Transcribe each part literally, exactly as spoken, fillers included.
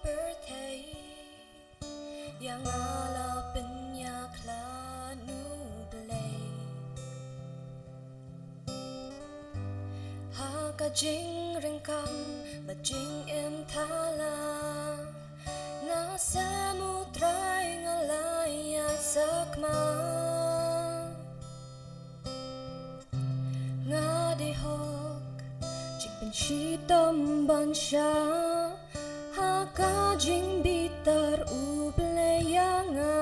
pyrthei, ïa nga la pynïakhlad na U Blei. Ha ka jingryngkang bad jingim thala, na sem U Trai nga la ïaid sakma. Nga dei hok jingpynshitom ban shah ha ka jingbitar U Blei ïa nga.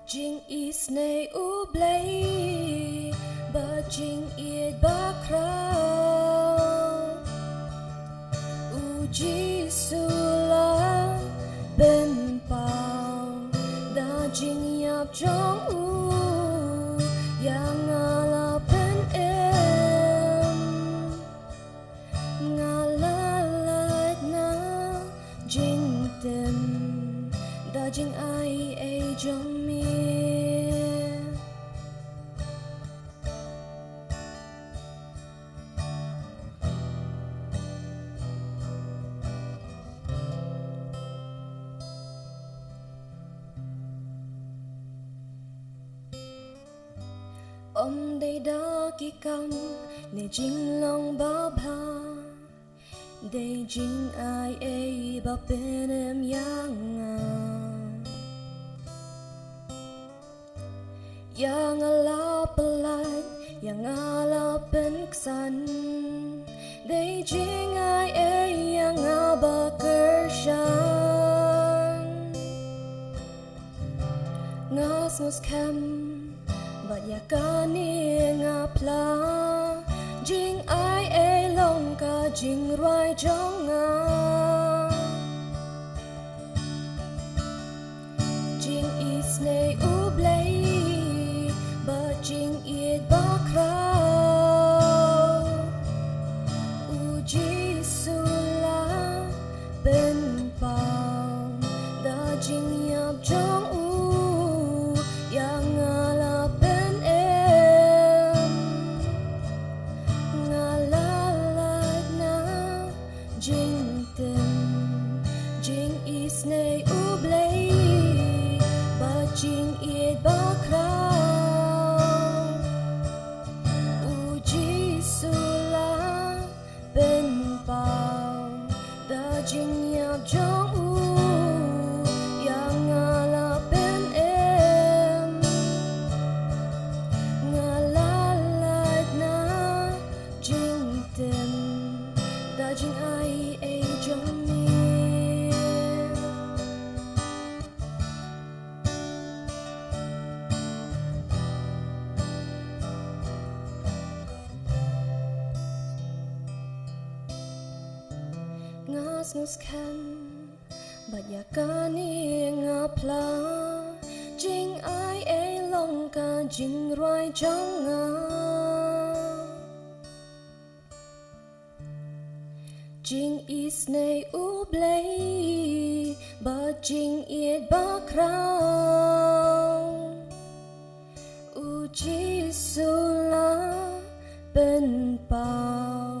Jingisynei U Blei bad jingïeit bakhraw. U Jisu la pynpaw da jingïap jong u, ïa nga la pynim. Nga la lait na jingtim da jingai ei jong me. Ym dei da ki kam ne jinglong babha, dei jingai ei ba pynim ïa nga. Ïa nga la pyllait, ïa nga la pynksan, dei jingai ei ïa nga ba kyrshan. Nga sngewskhem bad ïa kane nga phla, jingai ei long ka jingrwai jong nga. Jingisynei U Blei bad jingïeit bakhraw. U Jisu la pynpaw da jingïap jong u, ïa nga la pynim. Nga la lait na jingtim, jingisynei U Blei bad jingïeit bakhraw. U Jisu la pynpaw da jingïap jong u, ïa nga la pynim. Nga la lait na jingtim da jingai ei jong me. Nga sngewskhem bad ïa kane nga phla, jingai ei long ka jingrwai jong nga. Jingisynei U Blei bad jingïeit bakhraw. U Jisu la pynpaw,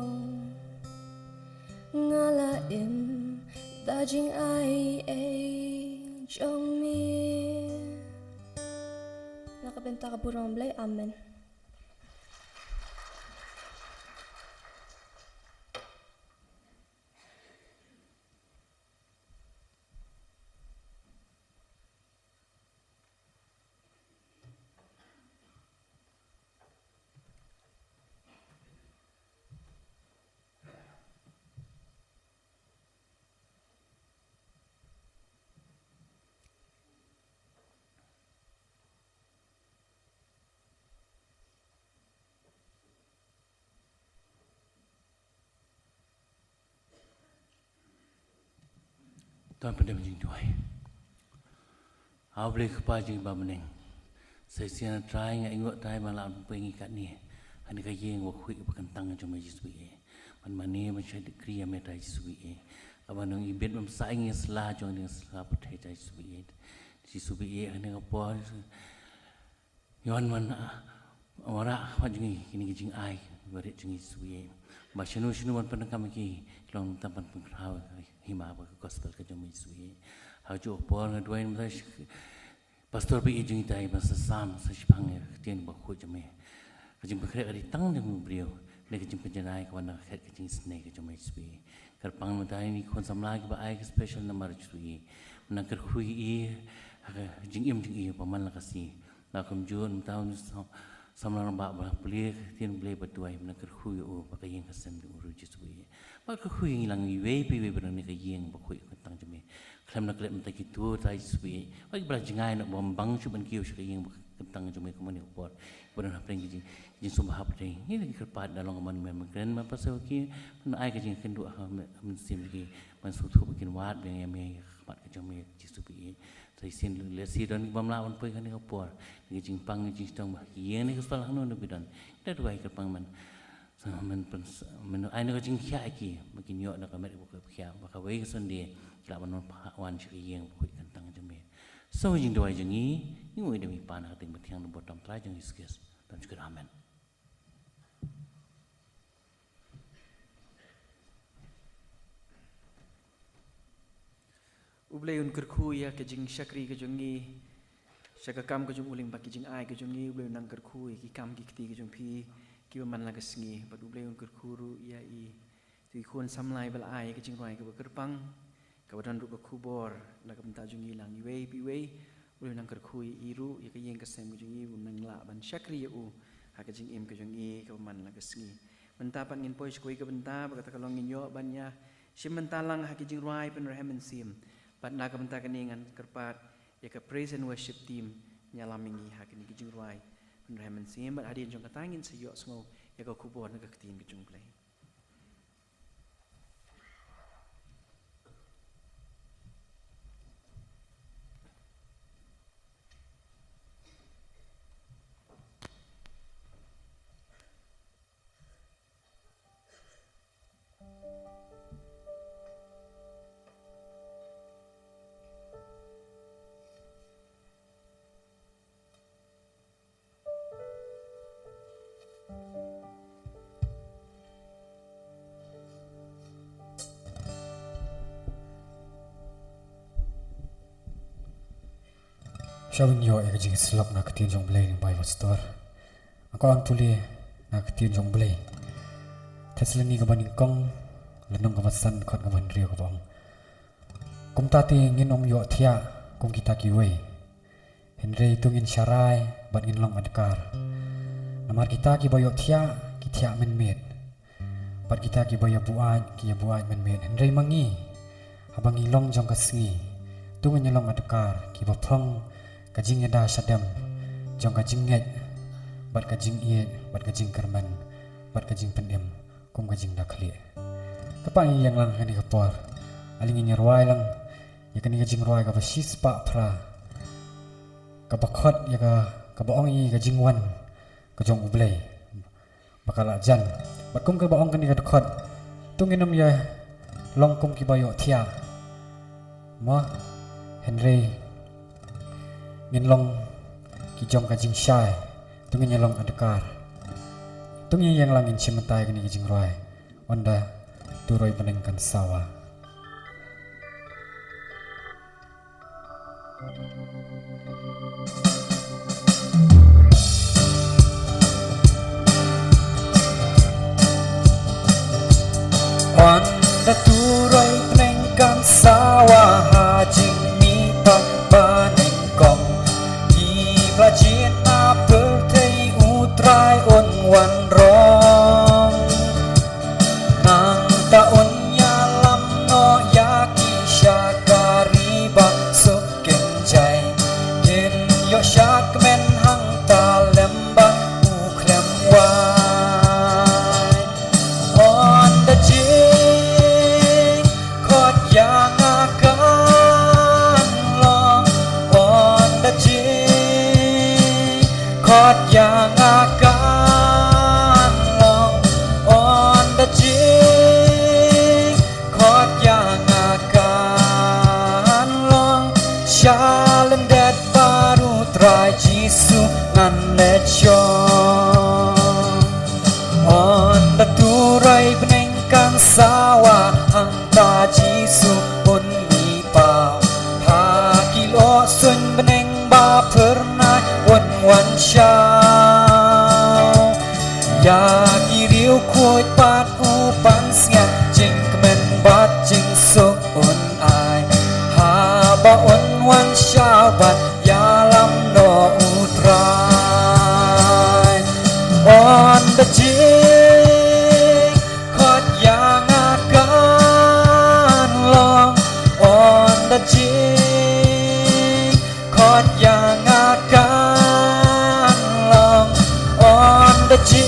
nga la im da jingai ei jong me. Na ka bynta ka burom U Blei, amen. Don pdem jingduwai. A Blei Kpa jong ngi ba ha bneng. Sa shisien Trai nga ainguh Trai ba la pynpoi ngi katne. Ha kane ka ïing bakhuid bakyntang jong me Jisu ïa. Ban mane ban shait dikri ïa me Trai Jisu ïa. Kaba ngi bit bam sa ngi sla jong ngi sla pyrthei Trai Jisu ïa. Jisu ïa ha kane ka por. Ïa wan man, ah, wanrah ha khmat jong ngi kine ki jingai. Barit jong ngi Jisu ïa. Ba shano shano ban pyndonkam ïa ki, ki long tang ban pynkhraw hima bad ka gospel ka jong ngi Jisu ïa. Ha kajuh ka por nga duwai namar Pastor ba ïeit jong ngi tai ban sa sam sa shiphang ïa ka ktien bakhuid jong me. Ka jingpynkhreh ka dei tang jong u briew. Ne ka jingpynjanai ka wan na ka khet ka jingisynei ka jong me Jisu ïa. Kyrpang namar ïa kine ki khun samla kiba ai ka special namar Jisu ïa. Nang kyrkhu ïa i ha ka jingim jong i ba man la ka sngi. Na kumjuh mynta u samla rangbah ba plie ka ktien Blei ba duwai, mynta kyrkhu ïa u ba ka ïing ka sem jong u ruh Jisu ïa. Ba kyrkhu ïa ngi lang iwei pa iwei ba dang ne ka ïing bakhuid ka tang jong me. Khlem da klet mynta kito tai Jisu ïa. Ba ki ba la jngai na bym bang shuh ban kiew sha ka ïing ba ka tang jong me kumne ka por. Ba dang hapdeng ki jing, ki jingsngewbha hapdeng. Ngi la ki kyrpad da long ka mon me, me kren me pasal ki, me ai ka jingkynduh ha me, mynsiem ki, ban sngewthuh ba kin wad biang ïa me ha khmat ka jong me Jisu ïa. Sa shisien lehse don kiba ym lah ban poi kane ka por. Ki jingpang ki jingshitom ba ki ïeng ne ka sdang hangno ne ba don. Da duwai kyrpang man. Sa man pyn, man ai na ka jingkhiah ïa ki ba kin ïoh na ka met ba ka khiah ba kawei ka Sunday ki lah ban wan pha, wan sha ka ïing bakhuid ka tang jong me. Sa ka jingduwai jong ngi, ngi ïohi da ngi pan ha ka kyrteng bathiang jong u Trai Jisu Khrist. Don shuh. Amen. U Blei un kyrkhu ïa ka jingshakri ka jong ngi sha ka kam ka jong u lyngba ki jingai ka jong ngi. U Blei un nang kyrkhu ïa ki kam ki kti ka jong phi kiba man la ka sngi. Bad U Blei un kyrkhu ruh ïa i, tu i khun samla ba la ai ka jingrwai kaba kyrpang, kaba don ruh ka khubor na ka bynta jong ngi lang iwei pa iwei. U Blei un nang kyrkhu ïa i ruh, ïa ka ïing ka sem ka jong i, un nang lah ban shakri ïa u ha ka jingim ka jong i kaba man la ka sngi. Mynta pat ngin poi sha kawei ka bynta ba kata ka long ngin ïoh ban ïa shim bynta lang ha ki jingrwai pynrhem mynsiem. Bad na ka bynta kane ngan kyrpad ïa ka praise and worship team ïalam ïa ngi ha kine ki jingrwai pynrhem mynsiem. Bad hadien jong kata ngin sa ïohsngew ïa ka khubor na ka ktien ka jong U Blei. Sha ban ïoh ïa ka jingsyllok na ka ktien jong U Blei lyngba i pastor, nga kwah ban pule na ka ktien jong U Blei. Thessaloni kaba nyngkong, lynnong kaba san, dkhot kaba hynriew kaba ong, kumta te ngin ym ïohthiah kum kita kiwei. Hynrei to ngin sharai bad ngin long adkar. Namar kita kiba ïohthiah ki thiah mynmiet, bad kita kiba ïabuaid ki ïabuaid mynmiet. Hynrei ma ngi, haba ngi long jong ka sngi, to ngin ïalong adkar, kiba phong ka jingïada shadem jong ka jingngeit bad ka jingïeit bad ka jingkyrmen bad ka jingpynim kum ka jingda khlieh. Kyrpad ngin ïeng lang ha kane ka por. Ale ngin ïa rwai lang ïa kane ka jingrwai kaba shispah phra, kaba khot ïa ka, kaba ong ïa ka jingwan ka jong U Blei ba ka la jan. Bad kum kaba ong kane ka dkhot, to ngin ym ïa long kum kiba ïohthiah, mo, hynrei ngin long ki jong ka jingshai. To ngin ïalong adkar. To ngin ïeng lang ngin shim bynta ïa kane ka jingrwai. Ynda turoi bneng kan sawa. Ynda turoi bneng kan sawa ha jingmihpat ba nyngkong, ngi la jied na pyrthei, U Trai un wan rong. Nangta un ïalam noh ïa ki sha ka ri ba suk kynjai. Kin ïoh shad kmen hangta lem bad u khlem wai. Ynda jingkhot ïa nga kan long, ynda jingkhot ïa nga kan long, ynda jingkhot ïa nga kan long, sha lyndet bad U Trai Jisu ngan leit shong. Ïa ki riewkhuid pat u pansngiat, jingkmen bad jingsuk un ai, haba un wan shaw bad ïalam noh u Trai. Un da jingkhot ïa nga kan long, un da jing khot ïa nga kan long, un da jingkhot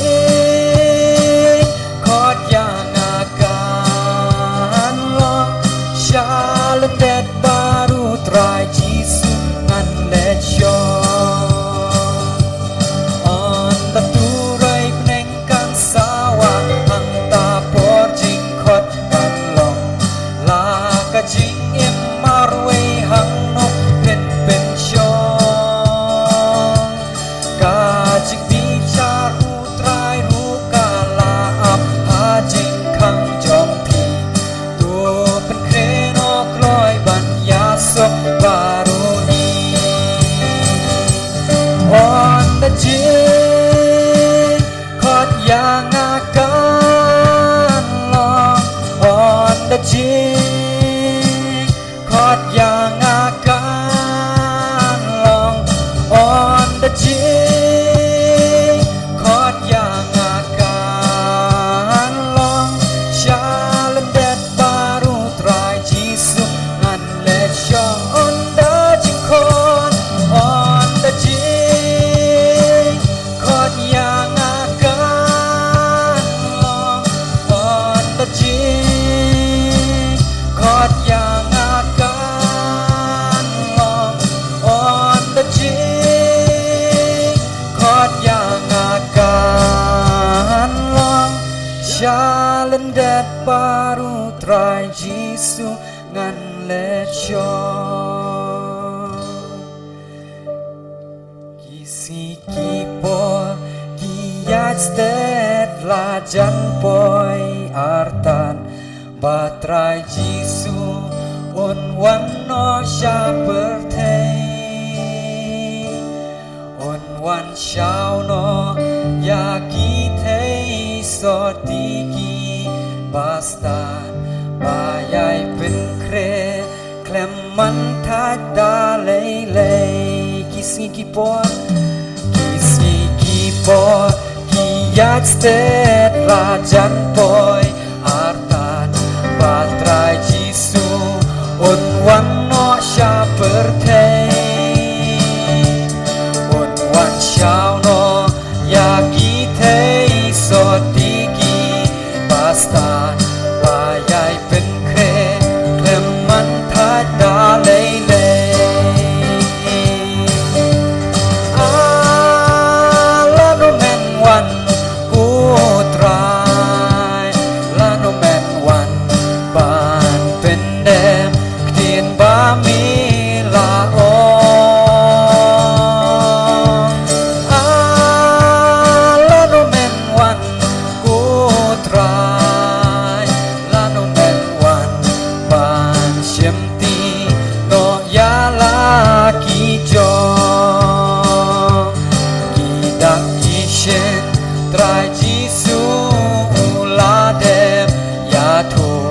ïa nga kan long. Sha lyndet baroh Trai Jisu ngan leit shong. Un da turoi bneng kan sawa, hangta por jingkhot kan long. La ka jingim marwei hangno phin pynshong. Ka jingbishar u Trai ruh ka la ap ha jingkhang jong phi. To pynkhreh noh kloi ban ïasuk baroh hi. Un da jing khot ïa nga kan long, un da jingkhot ïa nga kan long, un da jingkhot ïa nga kan long. Sha lyndet baroh Trai Jisu ngan leit shong, un da jingkhot, un da jingkhot ïa nga kan long, un da jingkhot ïa nga kan long, un da jingkhot ïa nga kan long. Sha lyndet baroh Trai Jisu ngan leit shong. Ki sngi ki por ki ïaid stet, la jan poi artat ba Trai Jisu un wan noh sha pyrthei. Un wan shaw noh ïa ki thei sotti kiba stad, ba ïai pynkhreh khlem man thait da lei lei. Ki sngi ki por, ki sngi ki por ki ïaid stet, la jan poi artat ba Trai Jisu un wan noh sha pyrthei. Un wan shaw noh ïa ki thei sotti kiba stad, ba ïai pynkhreh khlem man thait da lei lei. Ah, lano men wan ko Trai, lano men wan ban pyndem ktien ba me la ong. Ah, lano men wan ko Trai, lano men wan ban shimti noh ïa la ki jong. Ki dak ki shin Trai Jisu u la dem ïathuh,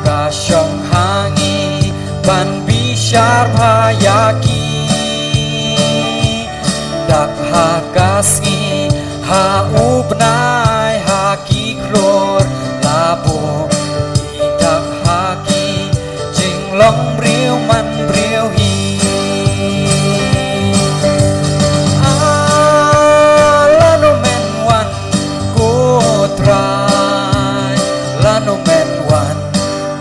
ka shong ha ngi ban bishar bha ïa ki. Dak ha ka sngi, ha u bnai, ha ki khlur la buh, ki dak ha ki jinglong briew man briew hi. Ah, lano men wan ko Trai, lano men wan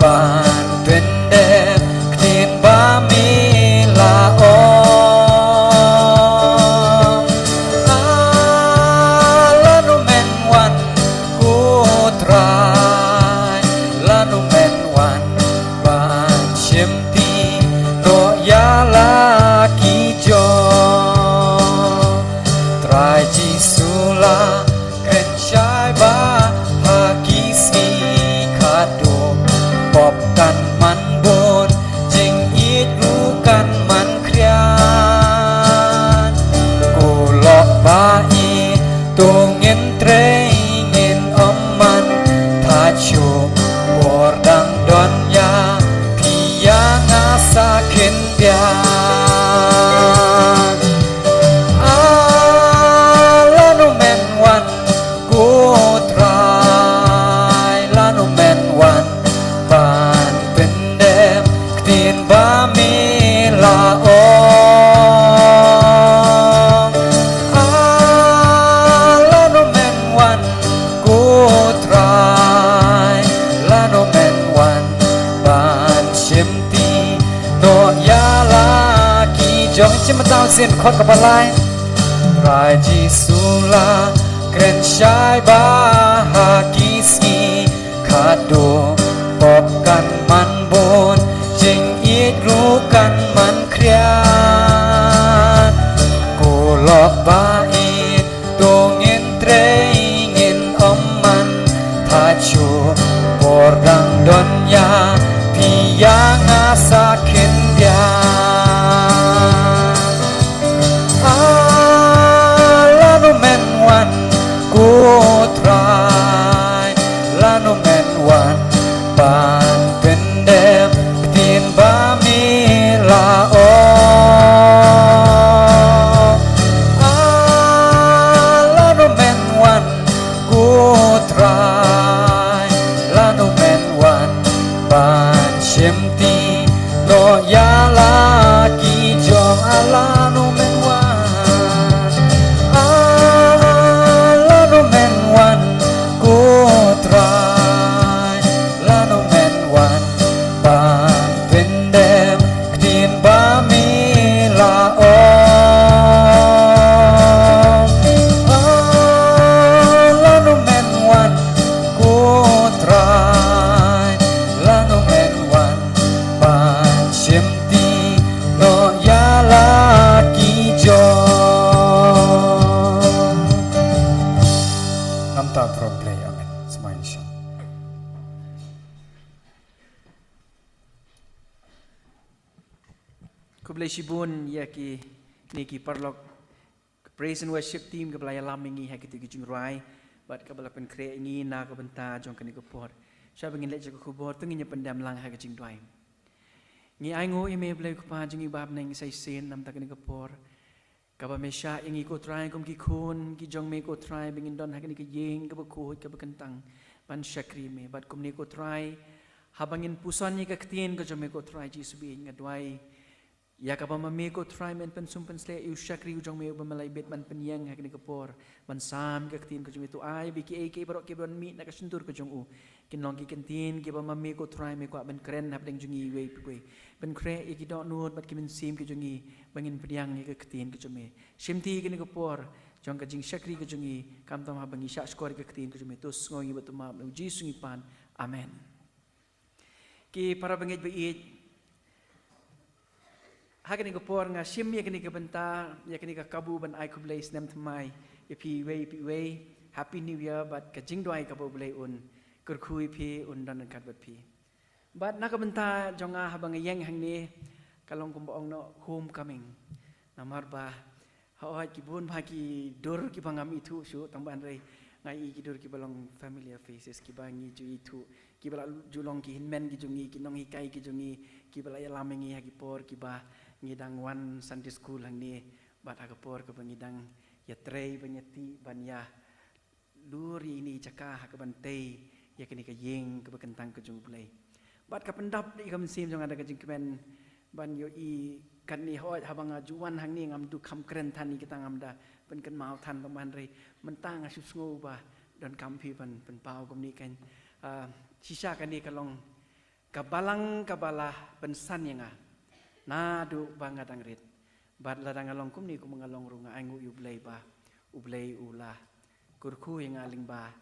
ban pyndem ktien ba me la ong. Ah, lano men wan ko Trai, lano men wan ban shimti noh ïa la ki jong. Trai Jisu la kren shai ba ha ki sngi khatduh, pop kan man bun, jingïeit ruh kan man khriat. Ko lok ba ïeit, to ngin trei Sien khot kaba lai. Trai Jisu la kren shai ba ha ki sngi khadduh pop kan man bun, jingïeit ruh kan man khriat. Ko lok ba ïeit, to ngin trei, ngin ym man thait shuh. Por dang don ïa phi ïa nga sa khyndiat. Ah, lano men wan, ko Trai, lano men wan ban pyndep ktien ba me la ong. Ah, lano men wan, ko Trai, lano men wan ban shimti noh ïa la ki jong. Ah, lano men wan. Ah, lano men wan, ko Trai, lano men wan ban pyndep ktien ba me la ong. Ah, lano men wan, ko Trai, lano men wan ban shimti noh ïa la ki jong. Namta prom Blei. Amen. Sngewbha ïa sha. Khublei shibun ïa kine ki paralok, ka praise and worship team kaba la ïalam ïa ngi ha kito ki jingrwai bad kaba la pynkhreh ïa ngi na ka bynta jong kane ka por. Sha ba ngin leit sha ka khubor, to ngin ïa pyndem lang ha ka jingduwai. Ngi ainguh ïa me Blei Kpa jong ngi ba ha bneng, sa shisien namta kane ka por kaba me shah ïa ngi ko Trai kum ki khun ki jong me ko Trai, ba ngin don ha kane ka ïing kaba khuid kaba kyntang ban shakri me. Bad kumne ko Trai, haba ngin puson ïa ka ktien ka jong me ko Trai Jisu ba ïeit, nga duwai ïa kaba ma me ko Trai men pynsum pynsleh ïa u shakri u jong me uba me la ibit ban pynïeng ha kane ka por ban sam ïa ka ktien ka jong me. To ai ba kiei kiei baroh kiba don mih na ka shyntur ka jong u kin long ki ktien kiba ma me ko Trai me kwah ban kren hapdeng jong ngi iwei pa iwei. Pynkhreh ïa ki dohnud bad ki mynsiem ki jong ngi ba ngin pdiang ïa ka ktien ka jong me. Shimti ïa kane ka por jong ka jingshakri ka jong ngi, khamtam haba ngi shah shkor ïa ka ktien ka jong me. To sngew ïa ngi bad to map, ha u Jisu ngi pan. Amen. Ki para bangeit ba ïeit, ha kane ka por nga shim ïa kane ka bynta, ïa kane ka kabu ban ai khublei snem thymmai ïa phi iwei pa iwei. Happy New Year bad ka jingduwai kaba U Blei un kyrkhu ïa phi, un don ryngkat bad phi. Bad na ka bynta jong nga haba nga ïeng hangne, ka long kumba ong noh homecoming. Namar ba hooid ki bun bha ki dur kiba ngam ithuh shuh, tang ba hynrei nga i ki dur kiba long familiar faces, kiba ngi ju ithuh, kiba la ju long ki hynmen ki jong ngi, ki nonghikai ki jong ngi, kiba la ïalam ïa ngi ha ki por kiba ngi dang wan Sunday school hangne bad ha ka por kaba ngi dang ïatrei ban ïatih ban ïa lur ïa ine i jaka ha kaban tei ïa kane ka ïing kaba kyntang ka jong U Blei. Bad ka pyndap ïa ka mynsiem jong nga da ka jingkmen ban ïohi katne, hooid haba nga ju wan hangne ngam duh kham kren than ïa kita, ngam da pynkynmaw than, tang ba hynrei mynta nga shu sngew ba donkam phi ban pynpaw kumne kan. Ah, shisha kane ka long ka balang kaba la pynsan ïa nga naduh ba nga dang rit. Bad lada nga long kumne kumba nga long ruh, nga ainguh ïa U Blei ba U Blei u la kyrkhu ïa nga lyngba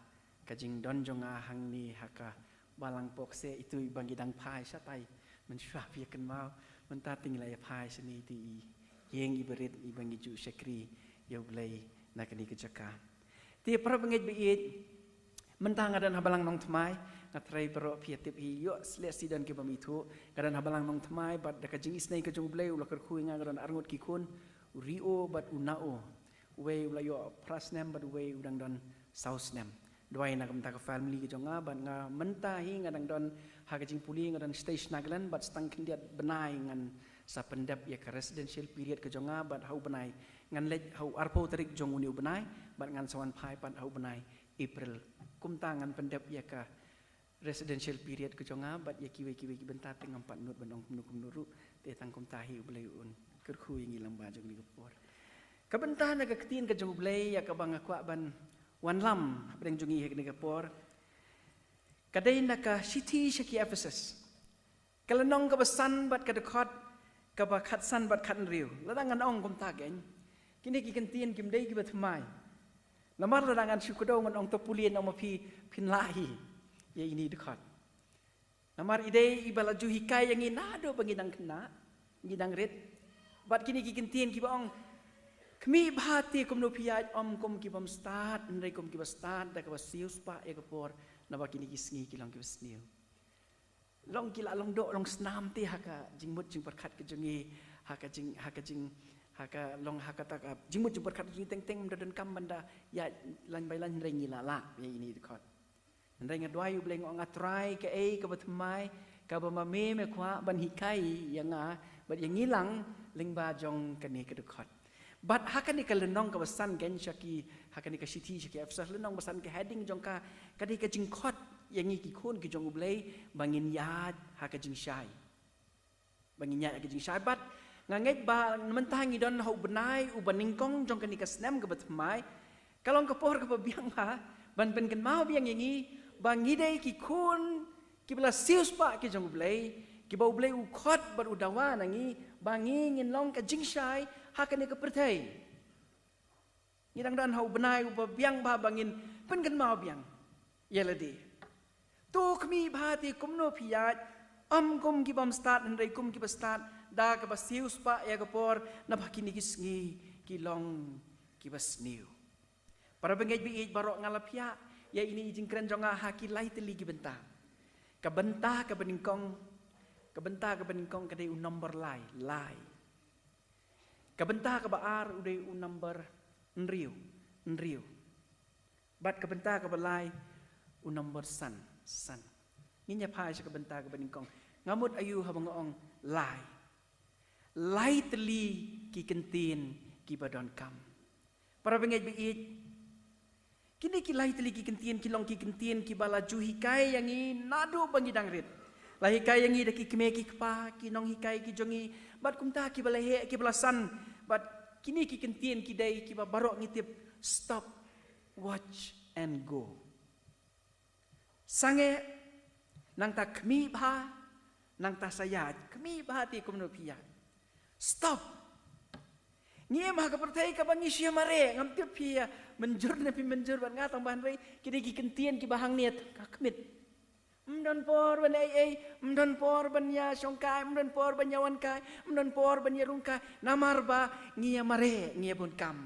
ka jingdon jong nga hangne ha ka balang pok se itu iba ngi dang phai shatai. Mynshuwa phi ïa kynmaw, mynta te ngi la ïa phai shane itu i ïing iba rit iba ngi ju shakri ïa U Blei na kane ka jaka. Te para bangeit ba ïeit, mynta nga don ha balang nongthymmai, nga tharai baroh phi ïa tip hi, ïoh lehse don kiba ym ithuh, nga don ha balang nongthymmai bad da ka jingisynei ka jong U Blei u la kyrkhu ïa nga, nga don arngut ki khun, u Rio bad u Nao. Uwei u la ïoh phra snem bad uwei u dang don saw snem. Duwai na ka bynta ka family ka jong nga, bad nga mynta hi nga dang don ha ka jingpule, nga don shatei shnong Nagaland bad sa tang khyndiat bnai ngan sa pyndep ïa ka residential period ka jong nga, bad ha u bnai ngan leit ha u arphew tarik jong une u bnai bad ngan sa wan phai pat ha u bnai April. Kumta ngan pyndep ïa ka residential period ka jong nga bad ïa kiwei kiwei ki bynta te ngam pat nud ban ong kumno kumno ruh, te tang kumta hi U Blei un kyrkhu ïa ngi lyngba jong kane ka por. Ka bynta na ka ktien ka jong U Blei ïa kaba nga kwah ban wanlam hapdeng jong ngi ha kane ka por ka dei na ka shithi sha ki Ephesus, ka lynnong kaba san bad ka dkhot kaba khatsan bad khathynriew. Lada ngan ong kumta kein, kine ki kyntien kim dei kiba thymmai. Namar lada ngan shu kdew ngan ong to pule, namar phi, phin lah hi ïa ine i dkhot. Namar i dei iba la ju hikai ïa ngi naduh ba ngi dang khynnah, ngi dang rit. Bad kine ki kyntien kiba ong, khmih bha te kumno phi ïaid, ym kum ki bym stad, hynrei kum kiba stad, da kaba siewspah ïa ka por, naba kine ki sngi ki long kiba sniew. Long ki la long doh long snam te ha ka jingmut jingpyrkhat ka jong ngi, ha ka jing, ha ka jing, ha ka long ha kata ka jingmut jingpyrkhat ka jong ngi teng teng ym da donkam ban da ïaid lain bai lain, hynrei ngi la lah ïa ine i dkhot. Hynrei nga duwai U Blei, nga ong, A Trai, kaei kaba thymmai kaba ma me me kwah ban hikai ïa nga bad ïa ngi lang lyngba jong kane ka dkhot? Bad ha kane ka lynnong kaba san kein sha ki, ha kane ka shithi sha ki Ephesus, lynnong ba san, ka heading jong ka ka dei ka jingkhot ïa ngi ki khun ki jong U Blei ba ngin ïaid ha ka jingshai. Ba ngin ïaid ha ka jingshai. Bad nga ngeit ba mynta ngi don ha u bnai uba nyngkong jong kane ka snem kaba thymmai. Ka long ka por kaba biang bha ban pynkynmaw biang ïa ngi ba ngi dei ki khun kiba la siewspah ki jong U Blei, kiba U Blei u khot bad u dawa na ngi ba ngi ngin long ka jingshai ha kane ka pyrthei. Ngi dang don ha u bnai uba biang bha ba ngin pynkynmaw biang ïa lade. To khmih bha te kumno phi ïaid, ym kum ki bym stad, hynrei kum kiba stad, da kaba siewspah ïa ka por, naba kine ki sngi ki long kiba sniew. Para bangeit ba ïeit baroh, nga la phiah ïa ine i jingkren jong nga ha ki lai tylli ki bynta. Ka bynta kaba nyngkong, ka bynta kaba nyngkong ka dei u number lai, lai. Ka bynta kaba ar u dei u number hynriew, hynriew. Bad ka bynta kaba lai u number san, san. Ngin ïa phai sha ka bynta kaba nyngkong. Nga mut aïu haba nga ong lai? Lai tylli ki kyntien kiba donkam. Para bangeit ba ïeit, kine ki lai tylli ki kyntien ki long ki kyntien kiba la ju hikai ïa ngi naduh ba ngi dang rit. La hikai ïa ngi da ki kmie ki kpa, ki nonghikai ki jong ngi, bad kumta kiba la heh kiba la san. Bad kine ki kyntien ki dei kiba baroh ngi tip: stop, watch and go. Sangeh, nangta khmih bha, nangta sa ïaid. Khmih bha te kumno phi ïaid? Stop. Ngi im ha ka pyrthei kaba ngi shu ïa mareh, ngam tip phi ïa mynjur ne phim mynjur bad nga, tang ba hynrei kine ki kyntien kiba hangne ka khmih. Ym don por ban ei ei, ym don por ban ïa shong kai, ym don por ban ïa wan kai, ym don por ban ïa rung kai, namar ba ngi ïa mareh, ngi ïa bun kam.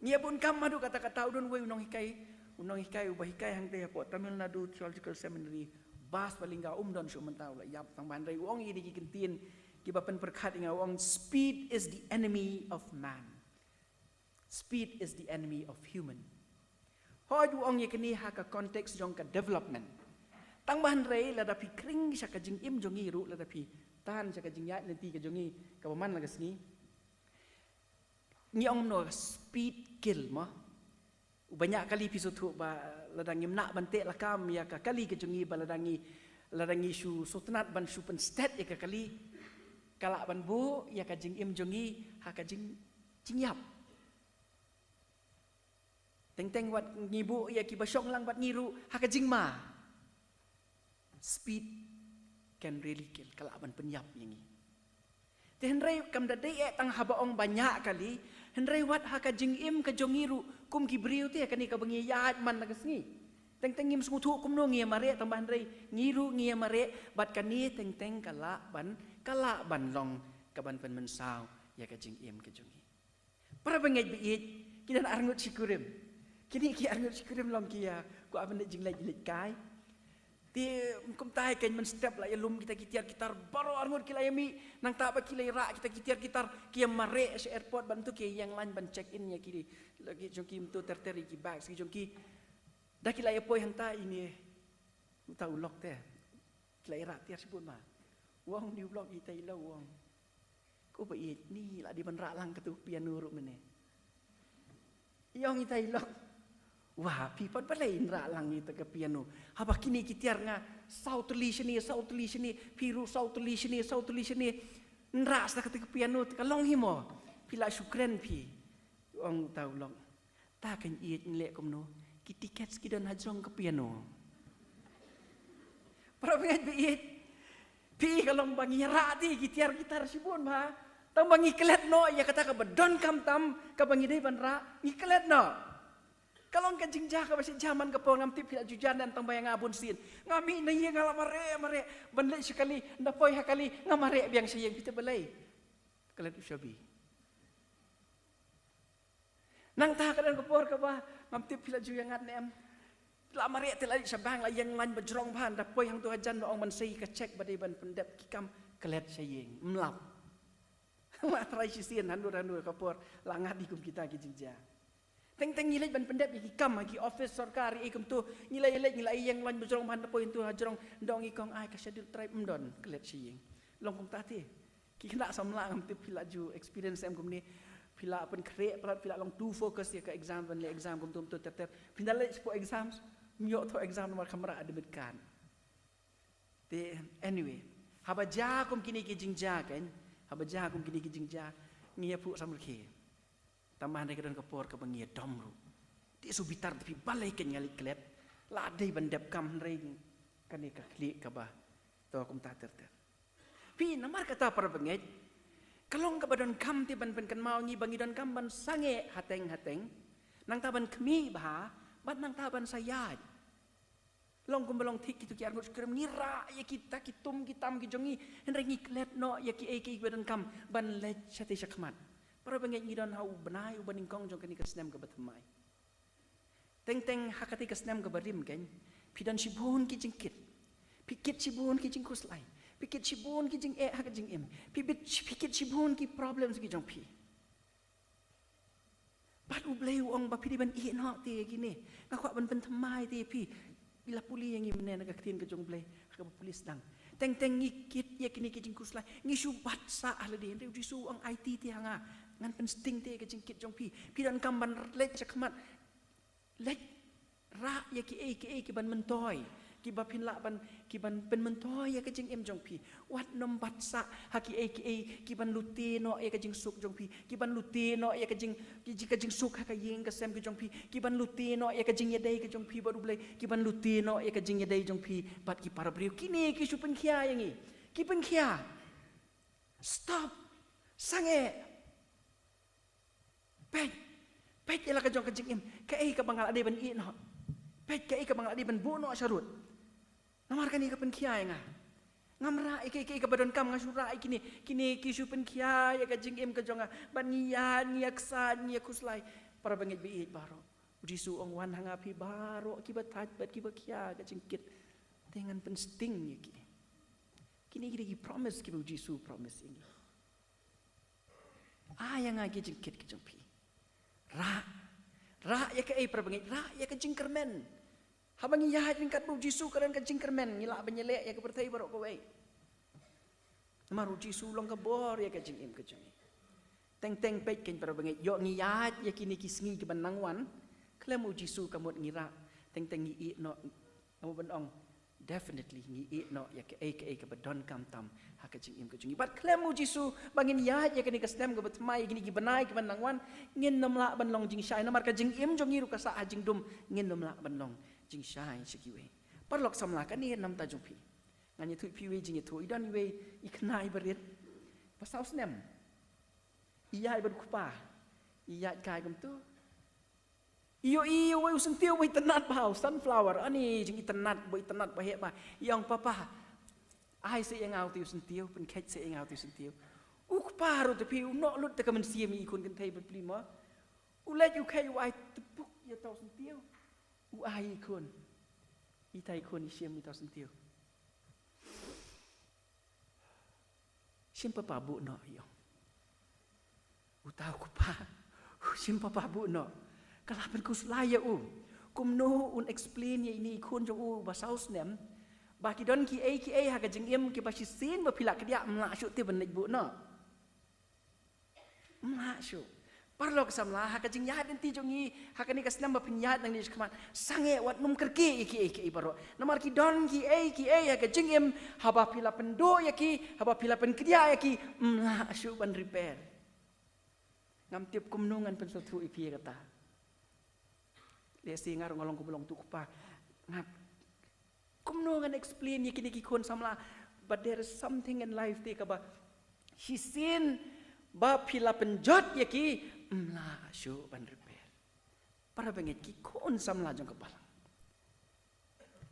Ngi ïa bun kam haduh katta katta. U don uwei u nonghikai, u nonghikai uba hikai hangtei hapoh Tamil Nadu Theological Seminary, Bas Balinga, um don shuh mynta, u la ïap, tang ba hynrei u ong ïa kine ki kyntien kiba pynpyrkhat ïa nga, u ong, "Speed is the enemy of man. Speed is the enemy of human." Hooid, u ong ïa kine ha ka context jong ka development. Tang ba hynrei lada phi khring sha ka jingim jong ngi ruh, lada phi tan sha ka jingïaid lynti ka jong ngi kaba man la ka sngi, ngi ong kumno? Speed kill mo. Uba ñiah kali, phi sngewthuh ba lada ngim nang ban teh lakam ïa ka kali ka jong ngi, ba lada ngi, lada ngi shu sngewtynnat ban shu pynstet ïa ka kali, ka lah ban buh ïa ka jingim jong ngi ha ka jing, jingïap. Teng teng wat ngi buh ïa kiba shong lang bad ngi ruh ha ka jingma. Speed can really kill, ka lah ban pynïap ïa ngi. Te hynrei kam da dei eh tang haba ong ba ñiah kali, hynrei wat ha ka jingim ka jong ngi ruh kum ki briew te, kane kaba ngi ïaid man la ka sngi. Teng teng ngim sngewthuh kumno ngi ïa mareh, tang ba hynrei ngi ruh ngi ïa mareh, bad kane teng teng ka lah ban, ka lah ban long kaban pynmynsaw ïa ka jingim ka jong ngi. Para bangeit ba ïeit, ki don arngut shi kurim. Kine ki arngut shi kurim long ki ïa, ko, aban leit jingleit, leit kai. Te kumta hi kein mynstep la ïalum kita ki tiar ki tar, baroh arngut ki la ïamih, nangta ba ki la ïarah kita ki tiar ki tar, ki ïa mareh sha airport, bad mynta ki ïeng line ban check in ïa ki, la ki jong ki mynta ter ter ïa ki bags ki jong ki. Da ki la ïa poi hangta, ine, uta u lok te, ki la ïarah tiar shibun ma. U ong une u lok, ita i lok, u ong, ko ba ïeit, ngi la dei ban rah lang katu ka piano ruh mynne. I ong ita i lok, wa, phi pat balei yn rah lang ita ka piano? Haba kine ki tiar nga saw tylli shane, saw tylli shane, phi ruh saw tylli shane, saw tylli shane, yn rah sa katu ka piano, te ka long hi mo? Phi la shu kren phi. U ong uta u lok, ta kein ïeit, ngi leh kumno? Ki tickets ki don hajrong ka piano. Para bangeit ba ïeit, Te ka long ba ngi rah te ki tiar ki tar shibun bha. Tang ba ngi klet noh ïa kata kaba donkam tam kaba ngi dei ban rah, ngi klet noh. Ka long ka jingjia kaba shu jia man ka por, ngam tip phi la ju jia ne em, tang ba ïa nga bun sien nga mih na ïing nga la mareh mareh ban leit sha kali, nda poi ha kali nga mareh biang sha ïing. Phi tip balei? Klet u shabi. Nangta ka don ka por kaba ngam tip phi la ju ïa ngat ne em, la mareh te la leit sha bank, la ïeng lain ba jrong bha, nda poi hangto hajan la ong ban sei ka cheque ba dei ban pyndep ki kam. Klet sha ïing, ym lap. La trai shisien, handur handur ka por la ngat hi kum kita ki jingjia. Teng teng ngi leit ban pyndep ïa ki kam ha ki office sorkar ei kumto, ngi la ïa leit, ngi la ïeng lain ba jrong bha, nda poi hangto ha jrong nda ong i kong ai ka Scheduled Tribe ym don. Klet sha ïing. Long kumta te. Ki khynnah samla, ngam tip phi la ju experience em kumne. Phi la pynkhreh palat, phi la long too focus ïa ka exam, ban leh exam kumto kumto ter ter. Phin da leit shapoh exam, ym ïoh thoh exam namar kham rah admit card. Te anyway, haba jia kum kine ki jingjia kan, haba jia kum kine ki jingjia, ngi ïa phuh samrkhie. Tang ba hynrei ka don ka por kaba ngi ïa dom ruh. Te shu bitar te phi, balei kan nga leit klet? La dei ban dep kam hynrei kane ka khlieh kaba to kumta ter ter. Phi, namar kata para bangeit, ka long kaba donkam te ban pynkynmaw ïa ngi ba ngi donkam ban sangeh hateng hateng, nangta ban khmih bha, bad nangta ban sa ïaid. Long kumba long thik kito ki arngut skrim, ngi rah ïa kita ki tum ki tam ki jong ngi, hynrei ngi klet noh ïa kiei kiei kiba donkam ban leit shatei shakhmat. Para bangeit, ngi don ha u bnai uba nyngkong jong kane ka snem kaba thymmai. Teng teng ha katei ka snem kaba rim kan, phi don shibun ki jingkit. Phi kit shibun ki jingkhuslai. Phi kit shibun ki jingeh ha ka jingim. Phi bit, phi kit shibun ki problems ki jong phi. Bad U Blei u ong ba phi dei ban ïeh noh te ïa kine. Nga kwah ban pynthymmai te ïa phi. Phi la pule ïa ngi mynne na ka ktien ka jong U Blei ha kaba pule sdang. Teng teng ngi kit ïa kine ki jingkhuslai, ngi shu bat sah ha lade, hynrei U Jisu u ong, aiti te ha nga, ngan pynsting te ïa ka jingkit jong phi. Phi donkam ban leit shakhmat. Leit rah ïa kiei kiei kiban myntoi, kiba phin lah ban, kiban pynmyntoi ïa ka jingim jong phi. Wat nym bat sah ha kiei kiei kiban lute noh ïa ka jingsuk jong phi, kiban lute noh ïa ka jing, ki, ka jingsuk ha ka ïing ka sem ka jong phi, kiban lute noh ïa ka jingïadei ka jong phi bad U Blei, kiban lute noh ïa ka jingïadei jong phi bad ki para briew. Kine ki shu pynkhia ïa ngi. Ki pynkhia. Stop. Sangeh. Peit, peit ïa la ka jong ka jingim. Kaei kaba nga la dei ban ïeh noh? Peit kaei kaba nga la dei ban buh noh sharud? Namar kane ka pynkhia ïa nga. Ngam rah ïa kiei kiei kaba donkam, nga shu rah ïa kine. Kine ki shu pynkhia ïa ka jingim ka jong nga. Bad ngi ïaid, ngi ïaksaid, ngi ïakhuslai. Para bangeit ba ïeit baroh, U Jisu u ong, wan ha nga phi baroh kiba thait bad kiba khia ka jingkit, te ngan pynsting ïa ki. Kine ki dei ki promise kiba U Jisu u promise ïa ngi. Ai ïa nga ki jingkit ki jong phi. Rah. Rah ïa kaei para bangeit? Rah ïa ka jingkyrmen. Haba ngi ïaid ryngkat bad U Jisu, ka don ka jingkyrmen, ngi lah ban ïaleh ïa ka pyrthei baroh kawei. Namar U Jisu u long ka bor ïa ka jingim ka jong ngi. Teng teng peit kein para bangeit, ïoh ngi ïaid ïa kine ki sngi kiban nang wan, khlem U Jisu ka mut ngi rah. Teng teng ngi ïeh noh, nga mut ban ong, definitely ngi ïeh noh ïa kaei kaei kaba donkam tam ha ka jingim ka jong ngi. Bad khlem U Jisu, ba ngin ïaid ïa kane ka snem kaba thymmai, ïa kine ki bnai kiban nang wan, ngin nym lah ban long jingshai. Namar ka jingim jong ngi ruh ka sah ha jingdum, ngin nym lah ban long jingshai sha kiwei. Paralok samla, kane namar jong phi. Ngan ïathuh ïa phi iwei jingïathuh. I don iwei i khynnah iba rit, ba saw snem. I ïaid bad u kpa. I ïaid kai kumto. I ïohi uwei u syntiew uba itynnad bha, u sunflower, ani jingitynnad, uba itynnad, uba heh bha. I ong, papa, ai seh ïa nga uta u syntiew, pynkheit seh ïa nga uta u syntiew. U kpa ruh te phi, u noh lut te ka mynsiem ïa i khun kynthei bapli mo. U leit u kheit, u ai tpuk ïa uta u syntiew. U ai i khun. Ita i khun i shim ïa uta u syntiew. Shim papa, buh noh, i ong. Uta u kpa, shim papa, buh noh. Ka la pynkhuslai ïa u. Kumno un explain ïa ine i khun jong u ba saw snem ba ki don kiei kiei ha ka jingim kiba shisien ba phi la kdiah, ym lah shuh te ban leit buh noh. Ym lah shuh. Paralok samla, ha ka jingïaid lynti jong ngi ha kane ka snem ba phin ïaid nangne shakhmat, sangeh, wat nym kyrkieh ïa kiei kiei baroh. Namar ki don kiei kiei ha ka jingim, haba phi la pynduh ïa ki, haba phi la pynkdiah ïa ki, ym lah shuh ban repair. Ngam tip kumno ngan pynsngewthuh ïa phi ïa kata. Lehse nga ruh nga long kumba long uta u kpa. Nga, kumno ngan explain ïa kine ki khun samla? But there is something in life te kaba shisien ba phi la pynjot ïa ki, ym lah shuh ban repair. Para bangeit, ki khun samla jong ka balang.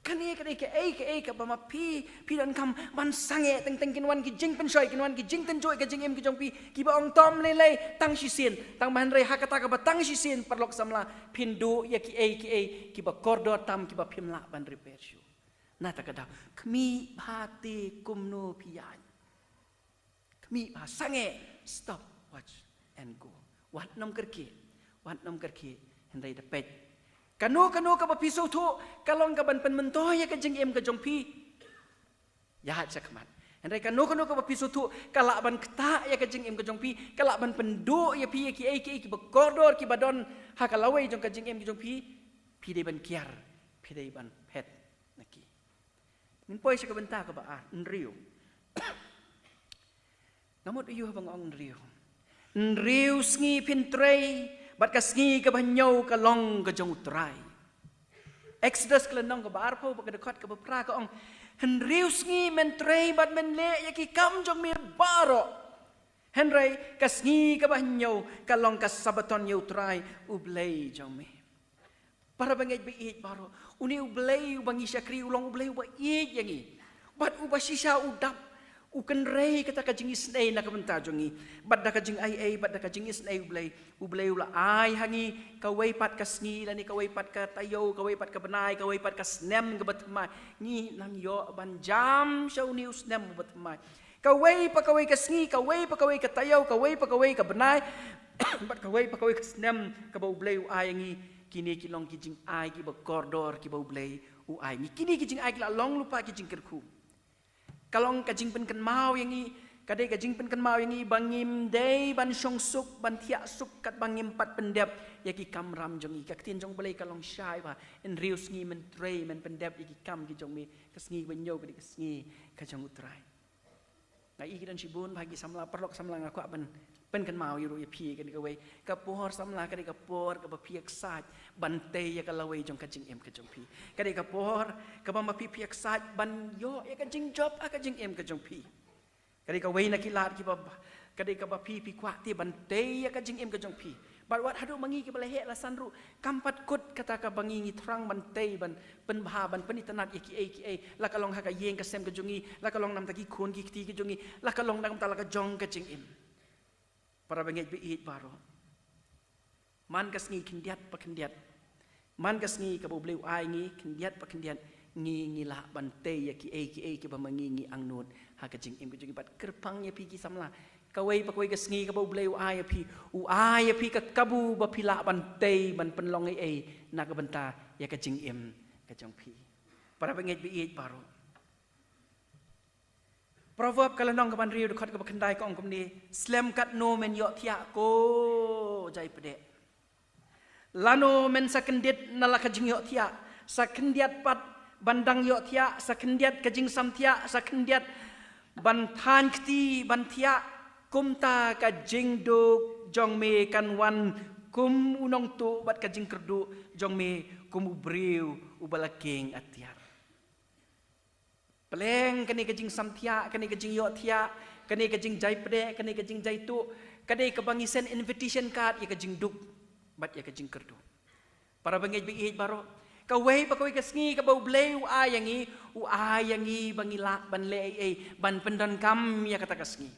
Kane ka dei kaei kaei kaba ma phi, phi donkam ban sangeh teng teng. Kin wan ki jingpynshoi, kin wan ki jingtynjuh ïa ka jingim ka jong phi, kiba ong tom lei lei tang shisien. Tang ba hynrei ha kata kaba tang shisien, paralok samla, phin duh ïa kiei kiei kiba kordor tam, kiba phim lah ban repair shuh. Na kata ka daw, khmih bha te kumno phi ïaid. Khmih bha, sangeh, stop, watch and go. Wat nym kyrkieh, wat nym kyrkieh, hynrei da peit. Kano kano kaba phi sngewthuh ka long kaban pynmyntoi ïa ka jingim ka jong phi, ïaid shakhmat. Hynrei kano kano kaba phi sngewthuh ka lah ban ktah ïa ka jingim ka jong phi, ka lah ban pynduh ïa phi ïa kiei kiei kiba kordor kiba don ha ka lawei jong ka jingim ka jong phi, phi dei ban kiar, phi dei ban phet na ki. Ngin poi sha ka bynta kaba ar, hynriew. Nga mut aiu haba nga ong hynriew? Hynriew sngi phin trei, bad ka sngi kaba hynñiew ka long ka jong U Trai. Exodus ka lynnong kaba arphew bad ka dkhot kaba phra ka ong, hynriew sngi men trei bad men leh ïa ki kam jong me baroh. Hynrei ka sngi kaba hynñiew ka long ka Sabaton ïa U Trai U Blei jong me. Para bangeit ba ïeit baroh, une U Blei uba ngi shakri u long U Blei uba ïeit ïa ngi. Bad uba shisha u dap, u kynrei kata ka jingisynei na ka bynta jong ngi. Bad da ka jingai ei, bad da ka jingisynei U Blei, U Blei u la ai ha ngi kawei pat ka sngi, lane kawei pat ka taïew, kawei pat ka bnai, kawei pat ka snem kaba thymmai. Ngi nang ïoh ban jam sha une u snem uba thymmai. Kawei pa kawei ka sngi, kawei pa kawei ka taïew, kawei pa kawei ka bnai, bad kawei pa kawei ka snem kaba U Blei u ai ïa ngi, kine ki long ki jingai kiba kordor kiba U Blei u ai ïa ngi. Kine ki jingai ki la long lypa ki jingkyrkhu. Ka long ka jingpynkynmaw ïa ngi, ka dei ka jingpynkynmaw ïa ngi ba ngim dei ban shong suk, ban thiah suk katba ngim pat pyndep ïa ki kamram jong ngi. Ka ktien jong U Blei ka long shai ba, hynriew sngi men trei, men pyndep ïa ki kam ki jong me, ka sngi kaba hynñiew ka dei ka sngi ka jong U Trai. Nga i ki don shibun bha ki samla, paralok samla, nga kwah ban pynkynmaw ïa ruh ïa phi kane kawei. Ka por samla ka dei ka por kaba phi ïaksaid ban tei ïa ka lawei jong ka jingim ka jong phi. Ka dei ka por kaba ma phi phi ïaksaid ban ïoh ïa ka jingjop ha ka jingim ka jong phi. Ka dei kawei na ki lad kiba, ka dei kaba phi phi kwah te ban tei ïa ka jingim ka jong phi. Bad wat haduh ma ngi kiba la heh la san ruh, kam pat kut kata kaba ngi ngi thrang ban tei, ban pynbha, ban pynitynnad ïa kiei kiei. La ka long ha ka ïing ka sem ka jong ngi, la ka long na bynta ki khun ki kti ki jong ngi, la ka long na bynta la ka jong ka jingim. Para bangeit ba ïeit baroh, man ka sngi khyndiat pa khyndiat, man ka sngi kaba U Blei u ai ngi khyndiat pa khyndiat, ngi ngi lah ban tei ïa kiei kiei kiba ma ngi ngi angnud ha ka jingim ka jong ngi. Bad kyrpang ïa phi ki samla, kawei pa kawei ka sngi kaba U Blei u ai ïa phi, u ai ïa phi ka kabu ba phi lah ban tei, ban pynlong ei ei na ka bynta ïa ka jingim ka jong phi. Para bangeit ba ïeit baroh, Proverb ka lynnong kaba hynriew, dkhot kaba khyndai ka ong kumne, slem katno men ïohthiah ko Jaipdeh. Lano men sa kyndit na la ka jingïohthiah, sa khyndiat pat ban dang ïohthiah, sa khyndiat ka jingsamthiah, sa khyndiat ban thaiñ kti ban thiah. Kumta ka jingduk jong me kan wan kum u nongtuh, bad ka jingkyrduh jong me kum u briew uba la kieng atiar. Pleng kane ka jingsamthiah, kane ka jingïohthiah, kane ka jingjaipdeh, kane ka jingjaituh, ka dei kaba ngi send invitation card ïa ka jingduk bad ïa ka jingkyrduh. Para bangeit ba ïeit baroh, kawei pa kawei ka sngi kaba U Blei u ai ïa ngi, u ai ïa ngi ba ngi lah ban leh ei ei, ban pyndonkam ïa kata ka sngi.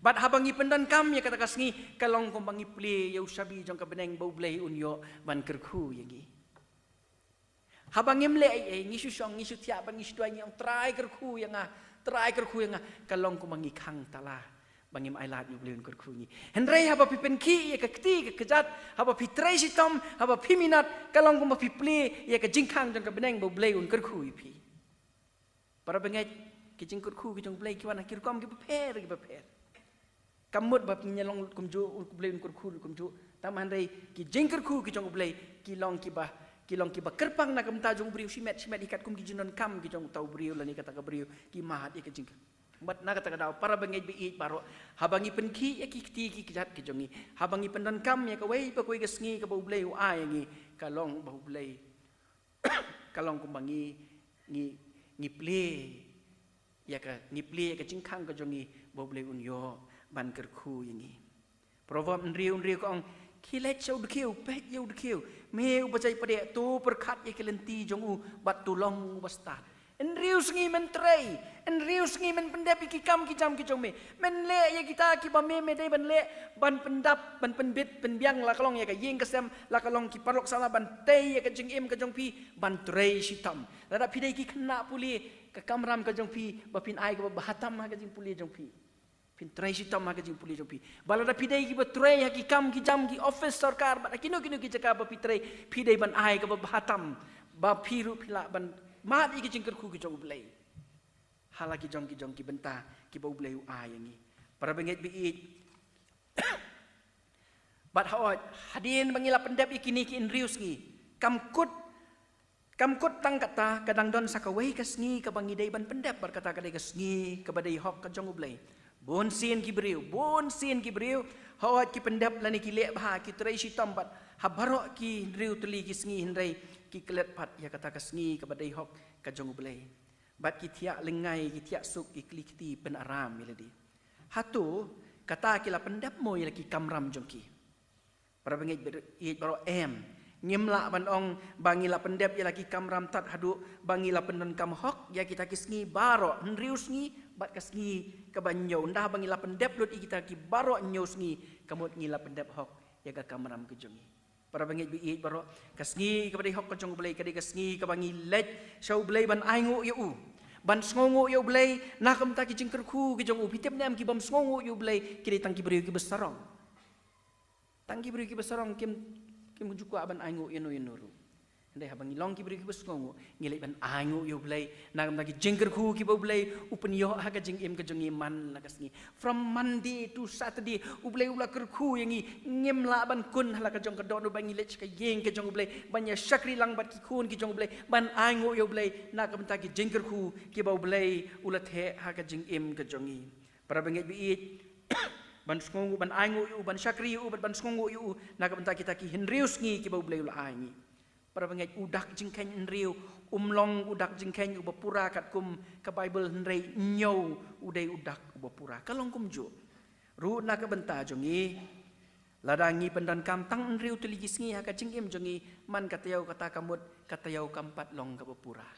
Bad haba ngi pyndonkam ïa kata ka sngi, ka long kumba ngi plie ïa u shabi jong ka bneng ba U Blei un ïoh ban kyrkhu ïa ngi. Haba ngim leh ei ei, ngi shu shong, ngi shu thiah, bad ngi shu duwai, ngi ong, Trai kyrkhu ïa nga, Trai kyrkhu ïa nga, ka long kumba ngi khang tala ba ngim ailad ïa U Blei un kyrkhu ïa ngi. Hynrei haba phi pynkhih ïa ka kti ka kjat, haba phi trei shitom, haba phi minot, ka long kumba phi plie ïa ka jingkhang jong ka bneng ba U Blei un kyrkhu ïa phi. Para bangeit, ki jingkyrkhu ki jong U Blei ki wan ha ki rukom kiba pher kiba pher. Kam mut ba ngin ïa long lut kumjuh, U Blei un kyrkhu lut kumjuh. Tang ba hynrei ki jingkyrkhu ki jong U Blei ki long kiba, ki long kiba kyrpang na ka bynta jong u briew shimet shimet, hi katkum ki jingdonkam ki jong uta u briew lane kata ka briew, ki mad ïa ka jingkyrkhu. Bad na kata ka daw, para bangeit ba ïeit baroh, haba ngi pynkhih ïa ki kti ki kjat ki jong ngi, haba ngi pyndonkam ïa kawei pa kawei ka sngi kaba U Blei u ai ïa ngi, ka long ba U Blei, ka long kumba ngi, ngi, ngi plie ïa ka ngi plie ïa ka jingkhang ka jong ngi ba U Blei un ïoh ban kyrkhu ïa ngi. Proverb hynriew hynriew ka ong, khie leit sha u dkhiew, peit ïa u dkhiew, me u ba jait padeh, to pyrkhat ïa ki lynti jong u bad to long u ba stad. Hynriew sngi men trei, hynriew sngi men pyndep ïa ki kam ki jam ki jong me. Men leh ïa kita kiba me me dei ban leh, ban pyndap, ban pynbit pynbiang, la ka long ïa ka ïing ka sem, la ka long ki paralok samla, ban tei ïa ka jingim ka jong phi, ban trei shitom. Lada phi dei ki khynnah pule, ka kamram ka jong phi ba phin ai kaba bha tam ha ka jingpule jong phi. Phin trei shitom ha ka jingpule jong phi. Ba lada phi dei kiba trei ha ki kam ki jam ki office sorkar bad ha kino kino ki jaka ba phi trei, phi dei ban ai kaba bha tam ba phi ruh phi lah ban mad ïa ki jingkyrkhu ki jong U Blei ha la ki jong ki jong ki bynta kiba U Blei u ai ïa ngi. Para bangeit ba ïeit, bad hooid, hadien ba ngi la pyndep ïa kine ki hynriew sngi, kam kut, kam kut tang kata, ka dang don sa kawei ka sngi kaba ngi dei ban pyndep, bad kata ka dei ka sngi kaba dei hok ka jong U Blei. Bun sien ki briew, bun sien ki briew, hooid, ki pyndep lane ki leh bha, ki trei shitom bad ha baroh ki hynriew tylli ki sngi, hynrei ki klet pat ïa kata ka sngi kaba dei hok ka jong U Blei. Bad ki thiah lyngngai, ki thiah suk, ki kli kti, pynaram ïa lade. Hato kata ki la pyndep mo ïa la ki kamram jong ki? Para bangeit ba ïeit baroh, em. Ngim lah ban ong ba ngi la pyndep ïa la ki kamram tad haduh ba ngi la pyndonkam hok ïa kita ki sngi baroh, hynriew sngi bad ka sngi kaba hynñiew. Ynda ba ngi la pyndep lut ïa kita ki baroh hynñiew sngi, ka mut ngi la pyndep hok ïa ka kamram ka jong ngi. Para bangeit ba ïeit baroh, ka sngi kaba dei hok ka jong U Blei ka dei ka sngi kaba ngi leit sha U Blei ban ainguh ïa u, ban sngewnguh ïa U Blei na ka bynta ki jingkyrkhu ki jong u. Phi tip ne em, ki bym sngewnguh ïa U Blei ki dei tang ki briew kiba sarong. Tang ki briew kiba sarong kim, kim ju kwah ban ainguh ïano ïano ruh. Hynrei haba ngi long ki briew kiba sngewnguh, ngi leit ban ainguh ïa U Blei na ka bynta ki jingkyrkhu kiba U Blei u pynïoh ha ka jingim ka jong ngi man la ka sngi. From Monday to Saturday, U Blei u la kyrkhu ïa ngi. Ngim lah ban kun ha la ka jong ka dohnud ba ngi leit sha ka ïing ka jong U Blei ban ïa shakri lang bad ki khun ki jong U Blei, ban ainguh ïa U Blei na ka bynta ki jingkyrkhu kiba U Blei u la theh ha ka jingim ka jong ngi. Para bangeit ba ïeit, ban sngewnguh, ban ainguh ïa u, ban shakri ïa u bad ban sngewnguh ïa u na ka bynta kita ki hynriew sngi kiba U Blei u la ai ngi. Para bangeit, u dak jingkheiñ hynriew um long u dak jingkheiñ uba pura katkum ka Baibl, hynrei hynñiew u dei u dak uba pura. Ka long kumjuh ruh na ka bynta jong ngi. Lada ngi pyndonkam tang hynriew tylli ki sngi ha ka jingim jong ngi, man ka taïew kata ka mut ka taïew kam pat long kaba pura.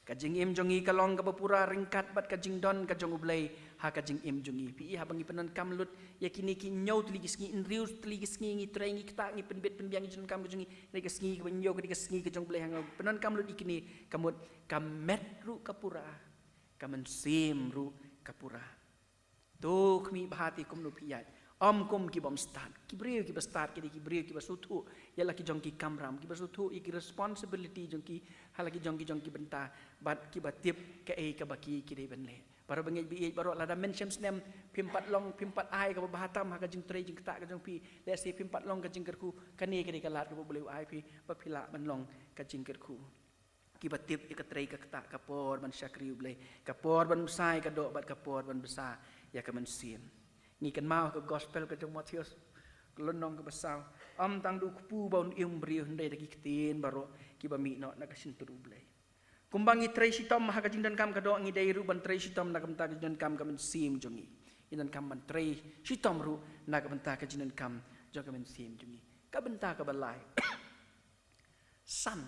Ka jingim jong ngi ka long kaba pura ryngkat bad ka jingdon ka jong U Blei ha ka jingim jong ngi. Phi i, haba ngi pyndonkam lut ïa kine ki hynñiew tylli ki sngi, hynriew tylli ki sngi, ngi trei, ngi ktah, ngi pynbit pynbiang ïa ka jingdonkam ka jong ngi, ngi ka sngi kaba hynñiew ka dei ka sngi ka jong U Blei, haba ngi pyndonkam lut ïa kine, ka mut ka met ruh ka pura, ka mynsiem ruh ka pura. To khmih bha te kumno phi ïaid. Ym kum ki bym stad. Ki briew kiba stad ki dei ki briew kiba sngewthuh ïa la ki jong ki kamram, kiba sngewthuh ïa ki responsibility jong ki ha la ki jong ki jong ki bynta, bad kiba tip kaei kaba ki, ki dei ban leh. Para bangeit ba ïeit baroh, lada men shem snem phim pat long, phim pat ai kaba bha tam ha ka jingtrei jingktah ka jong phi, lehse phim pat long ka jingkyrkhu, kane ka dei ka lad kaba U Blei u ai phi ba phi lah ban long ka jingkyrkhu. Kiba tip ïa ka trei ka ktah, ka por ban shakri U Blei, ka por ban bsa ïa ka doh bad ka por ban bsa ïa ka mynsiem. Ngi kynmaw ka gospel ka jong Mathaios, ka lynnong kaba saw. Ym tang da u kpu ba un im briew, hynrei da ki ktien baroh kiba mih noh na ka shyntur U Blei. Kumba ngi trei shitom ha ka jingdonkam ka doh, ngi dei ruh ban trei shitom na ka bynta ka jingdonkam ka mynsiem jong ngi. Ngi donkam ban trei shitom ruh na ka bynta ka jingdonkam jong ka mynsiem jong ngi. Ka bynta kaba lai. San.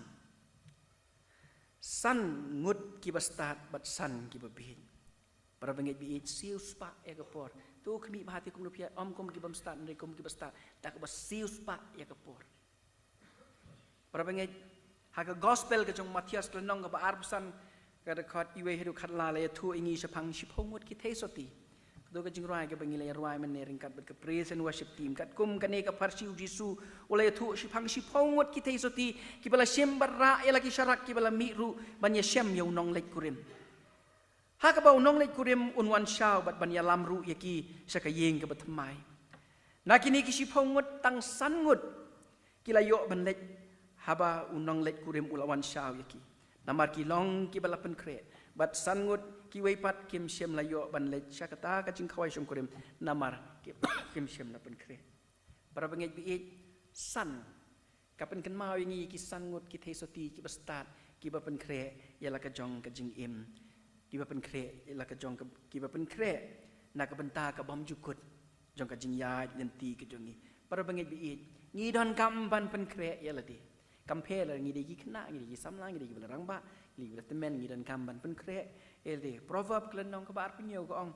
San ngut kiba stad bad san kiba bieit. Para bangeit ba ïeit, siew spah ïa ka por. To khmih bha te kumno phi ïaid, ym kum ki bym stad, hynrei kum kiba stad, da kaba siew spah ïa ka por. Para bangeit, ha ka gospel ka jong Mathaios, ka lynnong kaba arphew san, ka dkhot uwei haduh khatla, la ïathuh ïa ngi shaphang shiphew ngut ki theisotti. Kato ka jingrwai kaba ngi la ïa rwai mynne ryngkat bad ka praise and worship team. Katkum kane ka pharshi, U Jisu u la ïathuh shaphang shiphew ngut ki theisotti kiba la shim bad rah ïa la ki sharak, kiba la mih ruh ban ïashem ïa u nongleit kurim. Ha kaba u nongleit kurim un wan shaw bad ban ïalam ruh ïa ki sha ka ïing kaba thymmai. Na kine ki shiphew ngut, tang san ngut ki la ïoh ban leit haba u nongleit kurim u la wan shaw ïa ki. Namar ki long kiba la pynkhreh. Bad san ngut kiwei pat kim shym la ïoh ban leit sha kata ka jingkhawai shongkurim, namar ki, kim shym la pynkhreh. Para bangeit ba ïeit, san. Ka pynkynmaw ïa ngi ïa ki san ngut ki theisotti kiba stad, kiba pynkhreh ïa la ka jong ka jingim. Kiba pynkhreh ïa la ka jong ka, kiba pynkhreh na ka bynta ka bymjukut jong ka jingïaid lynti ka jong ngi. Para bangeit ba ïeit, ngi donkam ban pynkhreh ïa lade. Kam pher la ngi dei ki khynnah, ngi dei ki samla, ngi dei kiba la rangbah, ngi dei kiba la tymmen, ngi donkam ban pynkhreh ïa lade. Proverb ka lynnong kaba arphew hynñiew ka ong,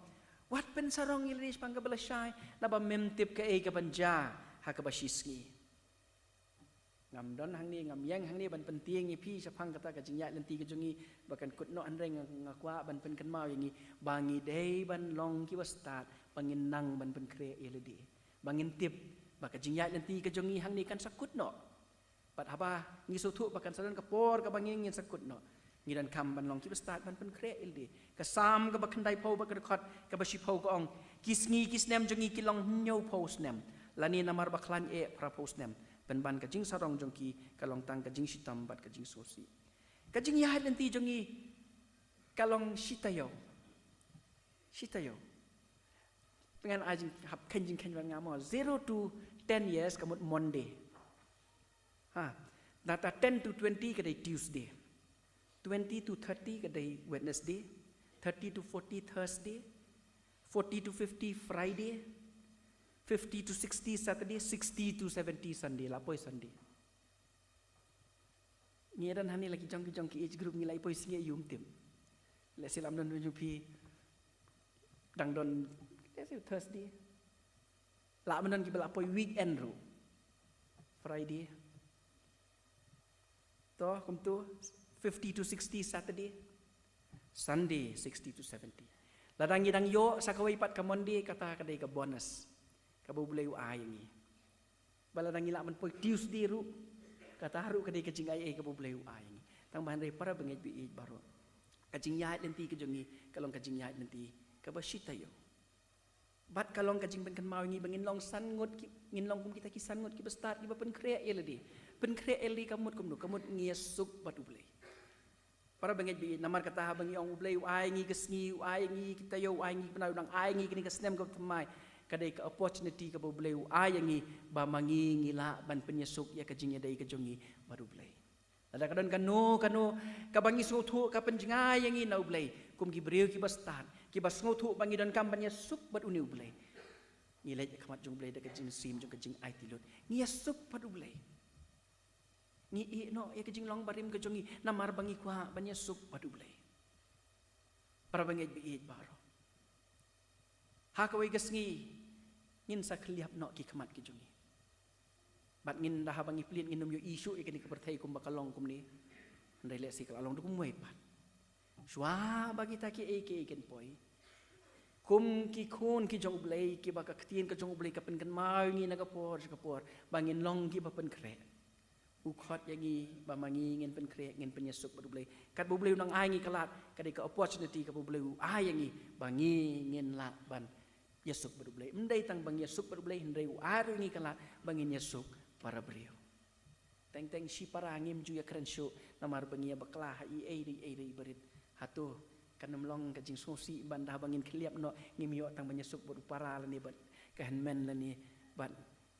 wat pynsarong ïa lade shaphang kaba lashai, naba mem tip kaei kaban jia ha kaba shisngi. Ngam don hangne, ngam ïeng hangne ban pyntieng ïa phi shaphang kata ka jingïaid lynti ka jong ngi ba kan kut noh, hynrei nga, nga kwah ban pynkynmaw ïa ngi ba ngi dei ban long kiba stad, ba ngin nang ban pynkhreh ïa lade, ba ngin tip ba ka jingïaid lynti ka jong ngi hangne kan sa kut noh. Bad haba ngi sngewthuh ba kan sa don ka por kaba ngi, ngin sa kut noh, ngi donkam ban long kiba stad ban pynkhreh ïa lade. Ka Salm kaba khyndaiphew bad ka dkhot kaba shiphew ka ong, ki sngi ki snem jong ngi ki long hynñiewphew snem, lane namar ba khlaiñ eh phraphew snem. Pynban ka jingsarong jong ki ka long tang ka jingshitom bad ka jingsngewsih. Ka jingïaid lynti jong ngi ka long shi taïew. Shi taïew. Ngan ai jing, hap kheiñ jingkheiñ bad nga mo. Zero to ten years ka mut Monday. Ha. Nangta ten to twenty ka dei Tuesday. Twenty to thirty ka dei Wednesday. Thirty to forty Thursday. Forty to fifty Friday. Fifty to sixty Saturday. Sixty to seventy Sunday. La poi Sunday. Ngi don hangne la ki jong ki jong ki age group, ngi la ïa poi sngi aïu ym tip. Lehse la ym don jong phi, dang don, lehse Thursday. La ym don kiba la poi weekend ruh. Friday. To, kumto, fifty to sixty Saturday. Sunday, sixty to seventy. Lada ngi dang ïoh sa kawei pat ka Monday, kata ka dei ka bonus kaba U Blei u ai ïa ngi. Ba lada ngi lah ban poi Tuesday ruh, kata ruh ka dei ka jingaiei kaba U Blei u ai ïa ngi. Tang ba hynrei para bangeit ba ïeit baroh, ka jingïaid lynti ka jong ngi ka long ka jingïaid lynti kaba shi taïew. Bad ka long ka jingpynkynmaw ïa ngi ba ngin long san ngut ki, ngin long kum kita ki san ngut kiba stad, kiba pynkhreh ïa lade. Pynkhreh ïa lade ka mut kumno? Ka mut ngi ïasuk bad U Blei. Para bangeit ba ïeit, namar kata haba ngi ong U Blei u ai ngi ka sngi, u ai ngi ki taïew, u ai ngi ki bnai, u dang ai ngi kane ka snem kaba thymmai, ka dei ka opportunity kaba U Blei u ai ïa ngi ba ma ngi ngi lah ban pynïasuk ïa ka jingïadei ka jong ngi bad U Blei. Lada ka don kano kano kaba ngi sngewthuh ka pynjngai ïa ngi na U Blei kum ki briew kiba stad, kiba sngewthuh ba ngi donkam ban ïasuk bad une U Blei, ngi leit ha khmat jong U Blei da ka jingsim jong ka jingaiti lut. Ngi ïasuk bad U Blei. Ngi ïeh noh ïa ka jinglong barim ka jong ngi namar ba ngi kwah ban ïasuk bad U Blei. Para bangeit ba ïeit baroh, ha kawei ka sngi ngin sa khylliap noh ki khmat ki jong ngi. Bad ngin, da haba ngi plied, ngin ym ïohi shuh ïa kane ka pyrthei kumba ka long kumne. Hynrei lehse ka la long da kumwei pat. Shuwa ba kita kiei kiei kin poi, kum ki khun ki jong U Blei, kiba ka ktien ka jong U Blei ka pynkynmaw ïa ngi na ka por sha ka por ba ngin long kiba pynkhreh. U khot ïa ngi ba ma ngi ngin pynkhreh, ngin pynïasuk bad U Blei. Katba U Blei u nang ai ngi ka lad, ka dei ka opportunity kaba U Blei u ai ïa ngi ba ngi ngin lah ban ïasuk bad U Blei. Ym dei tang ba ngi ïasuk bad U Blei, hynrei u ai ruh ïa ngi ka lad ba ngin ïasuk para briew. Teng teng shipara ngim ju ïakren shuh namar ba ngi ïa bakla ha ei ei ei ei barit. Hato kan ym long ka jingsngewsih ban da haba ngin khylliap noh ngim ïoh tang ban ïasuk bad u para lane bad ka hynmen lane bad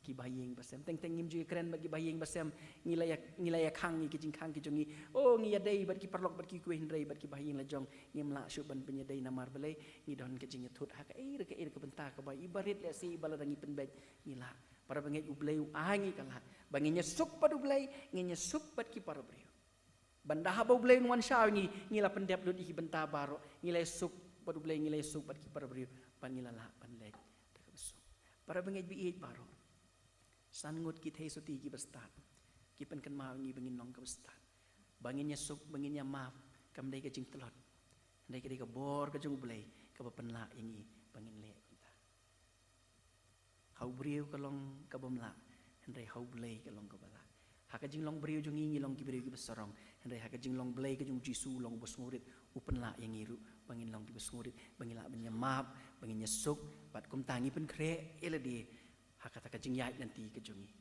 ki bahaïing basem? Teng teng ngim ju ïakren bad ki bahaïing basem. Ngi la ïa, ngi la ïa khang ïa ki jingkhang ki jong ngi. Oh, ngi ïadei bad ki paralok bad ki kiwei, hynrei bad ki bahaïing la jong ngim lah shuh ban pynïadei namar balei? Ngi don ka jingïathut ha kaei re kaei re ka bynta kaba i barit lehse ba lada ngi pynbeit ngi lah. Para bangeit, U Blei u ai ngi ka lad ba ngin ïasuk bad U Blei, ngin ïasuk bad ki para briew. Ban da haba U Blei un wan shaw ïa ngi, ngi la pyndep lut ïa ki bynta baroh, ngi la ïasuk bad U Blei, ngi la ïasuk bad ki para briew, bad ngi la lah ban leit da kaba suk. Para bangeit ba ïeit baroh, san ngut ki theisotti kiba stad ki pynkynmaw ïa ngi ba ngin long kaba stad, ba ngin ïasuk, ba ngin ïamap. Kam dei ka jingtlot, hynrei ka dei ka bor ka jong U Blei kaba pynlah ïa ngi ba ngin leh kumta. Ha u briew ka long kabym lah, hynrei ha U Blei ka long kaba lah. Ha ka jinglong briew jong ngi, ngi long ki briew kiba sarong, hynrei ha ka jinglong Blei ka jong U Jisu, u long uba sngewrit, u pynlah ïa ngi ruh ba ngin long kiba sngewrit, ba ngin lah ban ïamap, ba ngin ïasuk, bad kumta ngi pynkhreh ïa lade ha kata ka jingïaid lynti ka jong ngi.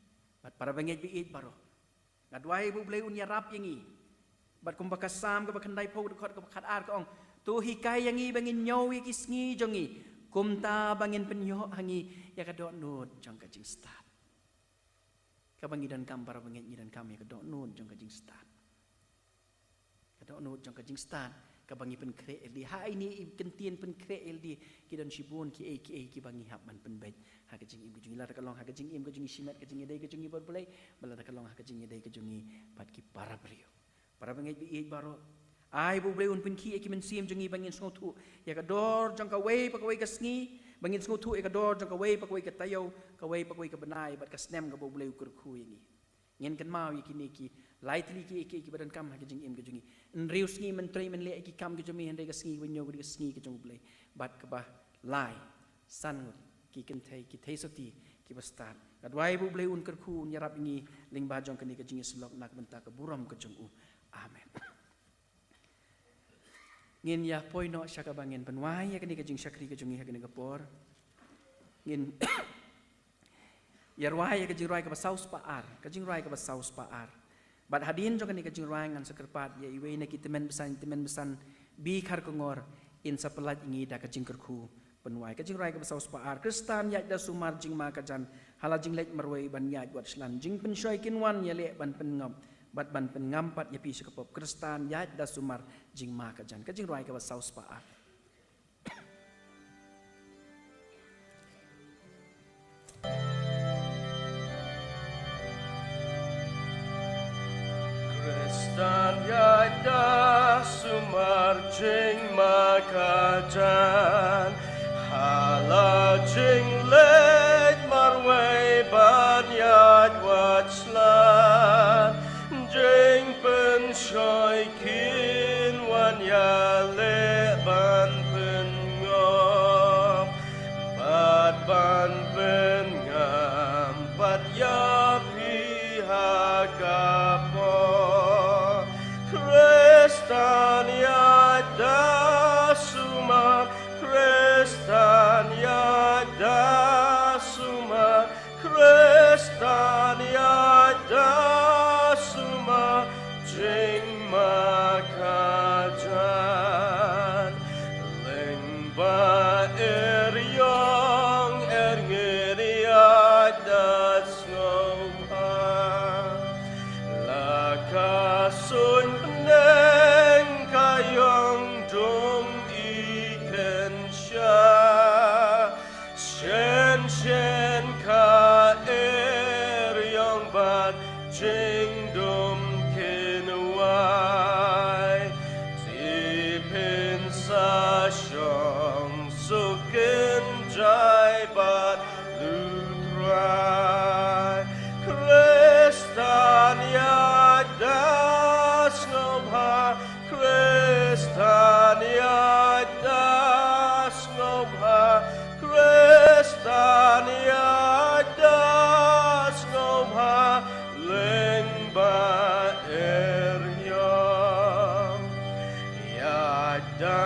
Bad para bangeit ba ïeit baroh, nga duwai ba U Blei un ïarap ïa ngi. Bad kumba ka Salm kaba khyndaiphew, dkhot kaba khatar ka ong, to hikai ïa ngi ba ngin ñiew ïa ki sngi jong ngi, kumta ba ngin pynïoh ha ngi ïa ka dohnud jong ka jingstad. Kaba ngi donkam, para bangeit, ngi donkam ïa ka dohnud jong ka jingstad. Ka dohnud jong ka jingstad Kaba ngi pynkhreh ïalade, ha ine i kyntien pynkhreh ïalade, ki don shibun kiei kiei kiba ngi hap ban pynbeit ha ka jingim ka jong ngi, lada ka long ha ka jingim ka jong ngi shimet, ka jingïadei ka jong ngi bad U Blei, bad lada ka long ha ka jingïadei ka jong ngi bad ki para briew. Para bangeit ba ïeit baroh, ai ba U Blei un pynkhih ïa ki mynsiem jong ngi ba ngin sngewthuh ïa ka dor jong kawei pa kawei ka sngi, ba ngin sngewthuh ïa ka dor jong kawei pa kawei ka taïew, kawei pa kawei ka bnai bad ka snem kaba U Blei u kyrkhu ïa ngi. Ngin kynmaw ïa kine ki lai tylli kiei kiei kiba donkam ha ka jingim ka jong ngi. Hynriew sngi men trei men leh ïa ki kam ki jong me, hynrei ka sngi ba ñiew ka dei ka sngi ka jong U Blei. Bad kaba lai, san ngut ki kynthei, ki theisotti kiba stad. Nga duwai ba U Blei un kyrkhu, un ïarap ïa ngi lyngba jong kane ka jingïasyllok na ka bynta ka burom ka jong U. Amen. Ngin ïa poi noh sha kaba ngin pynwai ïa kane ka jingshakri ka jong ngi ha kane ka por. Ngin ïa rwai ïa ka jingrwai kaba saw spah ar, ka jingrwai kaba saw spah ar. Bad hadien jong kane ka jingrwai ngan sa kyrpad ïa iwei na ki tymmen basan, tymmen basan B Kharkongor, in sa pyllait ïa ngi da ka jingkyrkhu pynwai. Ka jingrwai kaba saw spah ar. Khristan ïaid da sumar, jingma ka jan, ha la jingleit marwei ban ïaid wat shlan. Jingpynshoi kin wan ïaleh ban pynngop bad ban pynngam pat ïa phi sha ka pop. Khristan ïaid da sumar, jingma ka jan. Ka jingrwai kaba saw spah ar. Khristan ïaid da sumar, jingma ka jan, ha la jingleit marwei ban ïaid wat shlan. Jingpynshoi kin wan ïaleh ban pynngop bad ban pynngam pat ïa phi ha ka pop. Khristan ïaid da sumar, Khristan ïaid da sumar, Khristan ïaid da sumar, jingma ka jan. Lyngba eriong er ngin ïaid da sngewbha. La ka suiñ bneng ka ïong dum i kynsha. Shen shen ka eriong bad jingdum kin wai. Te phin sa shong suk kynjai bad U Trai. Khristan ïaid da sngewbha, Khristan ïaid da sngewbha, Khristan ïaid da sngewbha, lyngba eriong. Ïaid da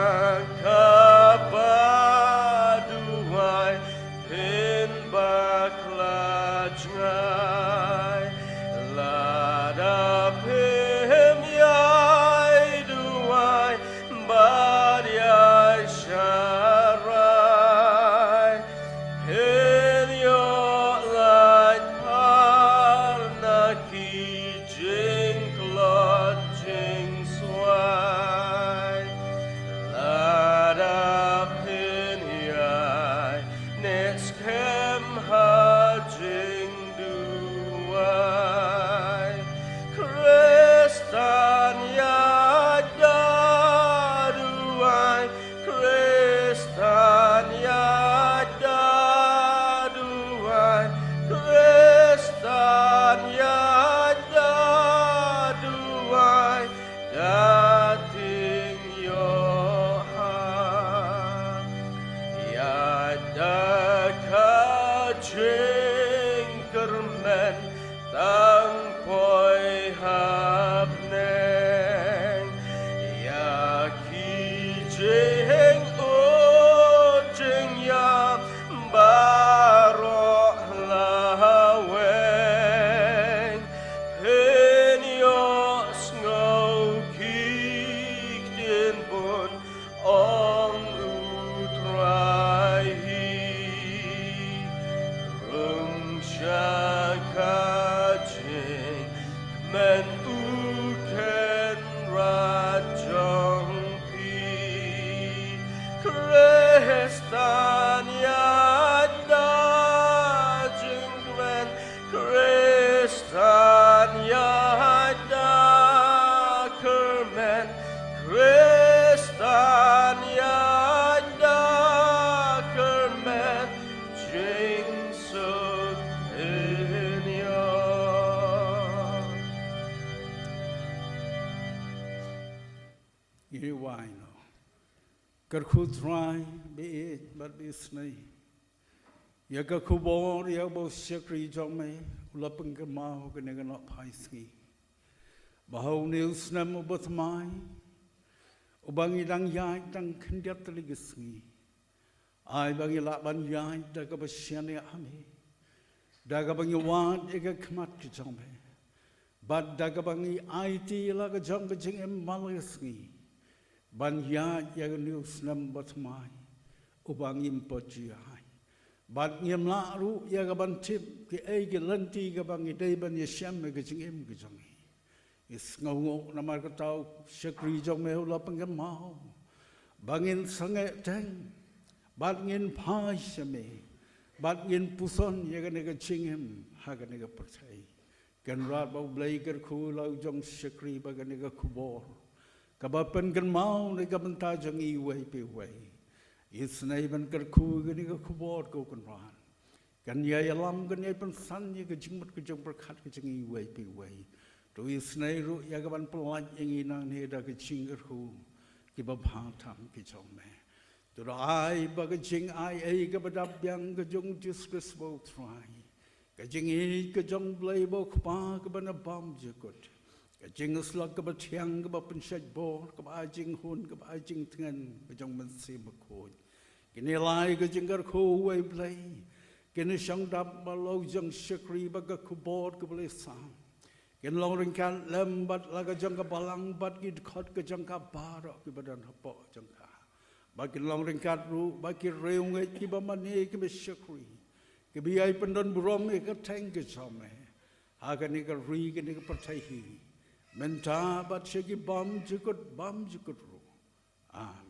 kaba duwai, phin bakla jngai. Lada phim ïai duwai bad ïai sharai, phin ïoh lait phar na ki jingklot jingswai. Lada phin ïai neh skhem ha jingduwai. Khristan ïaid da duwai, Khristan ïaid da duwai, Khristan ïaid da duwai, da ting ïoh ha. Ïaid da ka jingkyrmen tang poi ha bneng. Ïa ki jingud jingïap baroh la weng. Phin ïohsngew ki ktien bun, ong U Trai hi. Rung sha ka jingkmen U Kynrad jong phi. Ïaid da kyrmen, Khristan ïaid da kyrmen, jingsuk pynïaid. Ngi wai noh. Kyrkhu Trai, ba ïeit bad ba isynei ïa ka khubor ïa uba u shakri jong me u la pynkynmaw kane ka nohphai sngi. Ba ha une u snem uba thymmai, uba ngi dang ïaid tang khyndiat tylli ki sngi, ai ba ngi lah ban ïaid da kaba shaniah ha me, da kaba ngi wad ïa ka khmat ka jong me, bad da kaba ngi aiti ïa la ka jong ka jingim man la ka sngi, ban ïaid ïa kane u snem ba thymmai uba ngim pat ju ïaid. Bad ngim lah ruh ïa ka ban tip kiei ki lynti kaba ngi dei ban ïashem ïa ka jingim ka jong ngi. Ngi sngewnguh namar kata u shakri jong me u la pynkynmaw ba ngin sangeh teng, bad ngin phai sha me, bad ngin puson ïa kane ka jingim ha kane ka pyrthei. Kynrad ba U Blei kyrkhu ïa la u jong shakri ba kane ka khubor kaba pynkynmaw na ka bynta jong ngi iwei pa iwei. Isynei ban kyrkhu ïa kane ka khubor ko Kynrad. Kan ïai ïalam, kan ïai pynsan ïa ka jingmut ka jingpyrkhat ka jong ngi iwei pa iwei. To isynei ruh ïa ka ban pyllait ïa ngi nangne da ka jingkyrkhu kiba bha tam ki jong me. To da ai ba ka jingai ei kaba dap biang ka jong u Jisu Khrist ba u Trai, ka jingïeit ka jong U Blei ba u Kpa kaba na bymjukut, ka jingïasyllok kaba thiang kaba pynshait bor, kaba ai jinghun, kaba ai jingtngen ka jong u Mynsiem Bakhuid. Kine lai ka jingkyrkhu, wei Blei, kine shong dap ba la u jong shakri ba ka khubor kaba la sam, kin long ryngkat lem bad la ka jong ka balang bad ki dkhot ka jong ka baroh kiba don hapoh jong ka. Ba kin long ryngkat ruh ba ki riewngeit kiba mane kiba shakri, kiba ïai pyndon burom ïa ka kyrteng ka jong me ha kane ka ri, kane ka pyrthei hi, mynta bad sha ki bymjukut bymjukut ruh. Amen.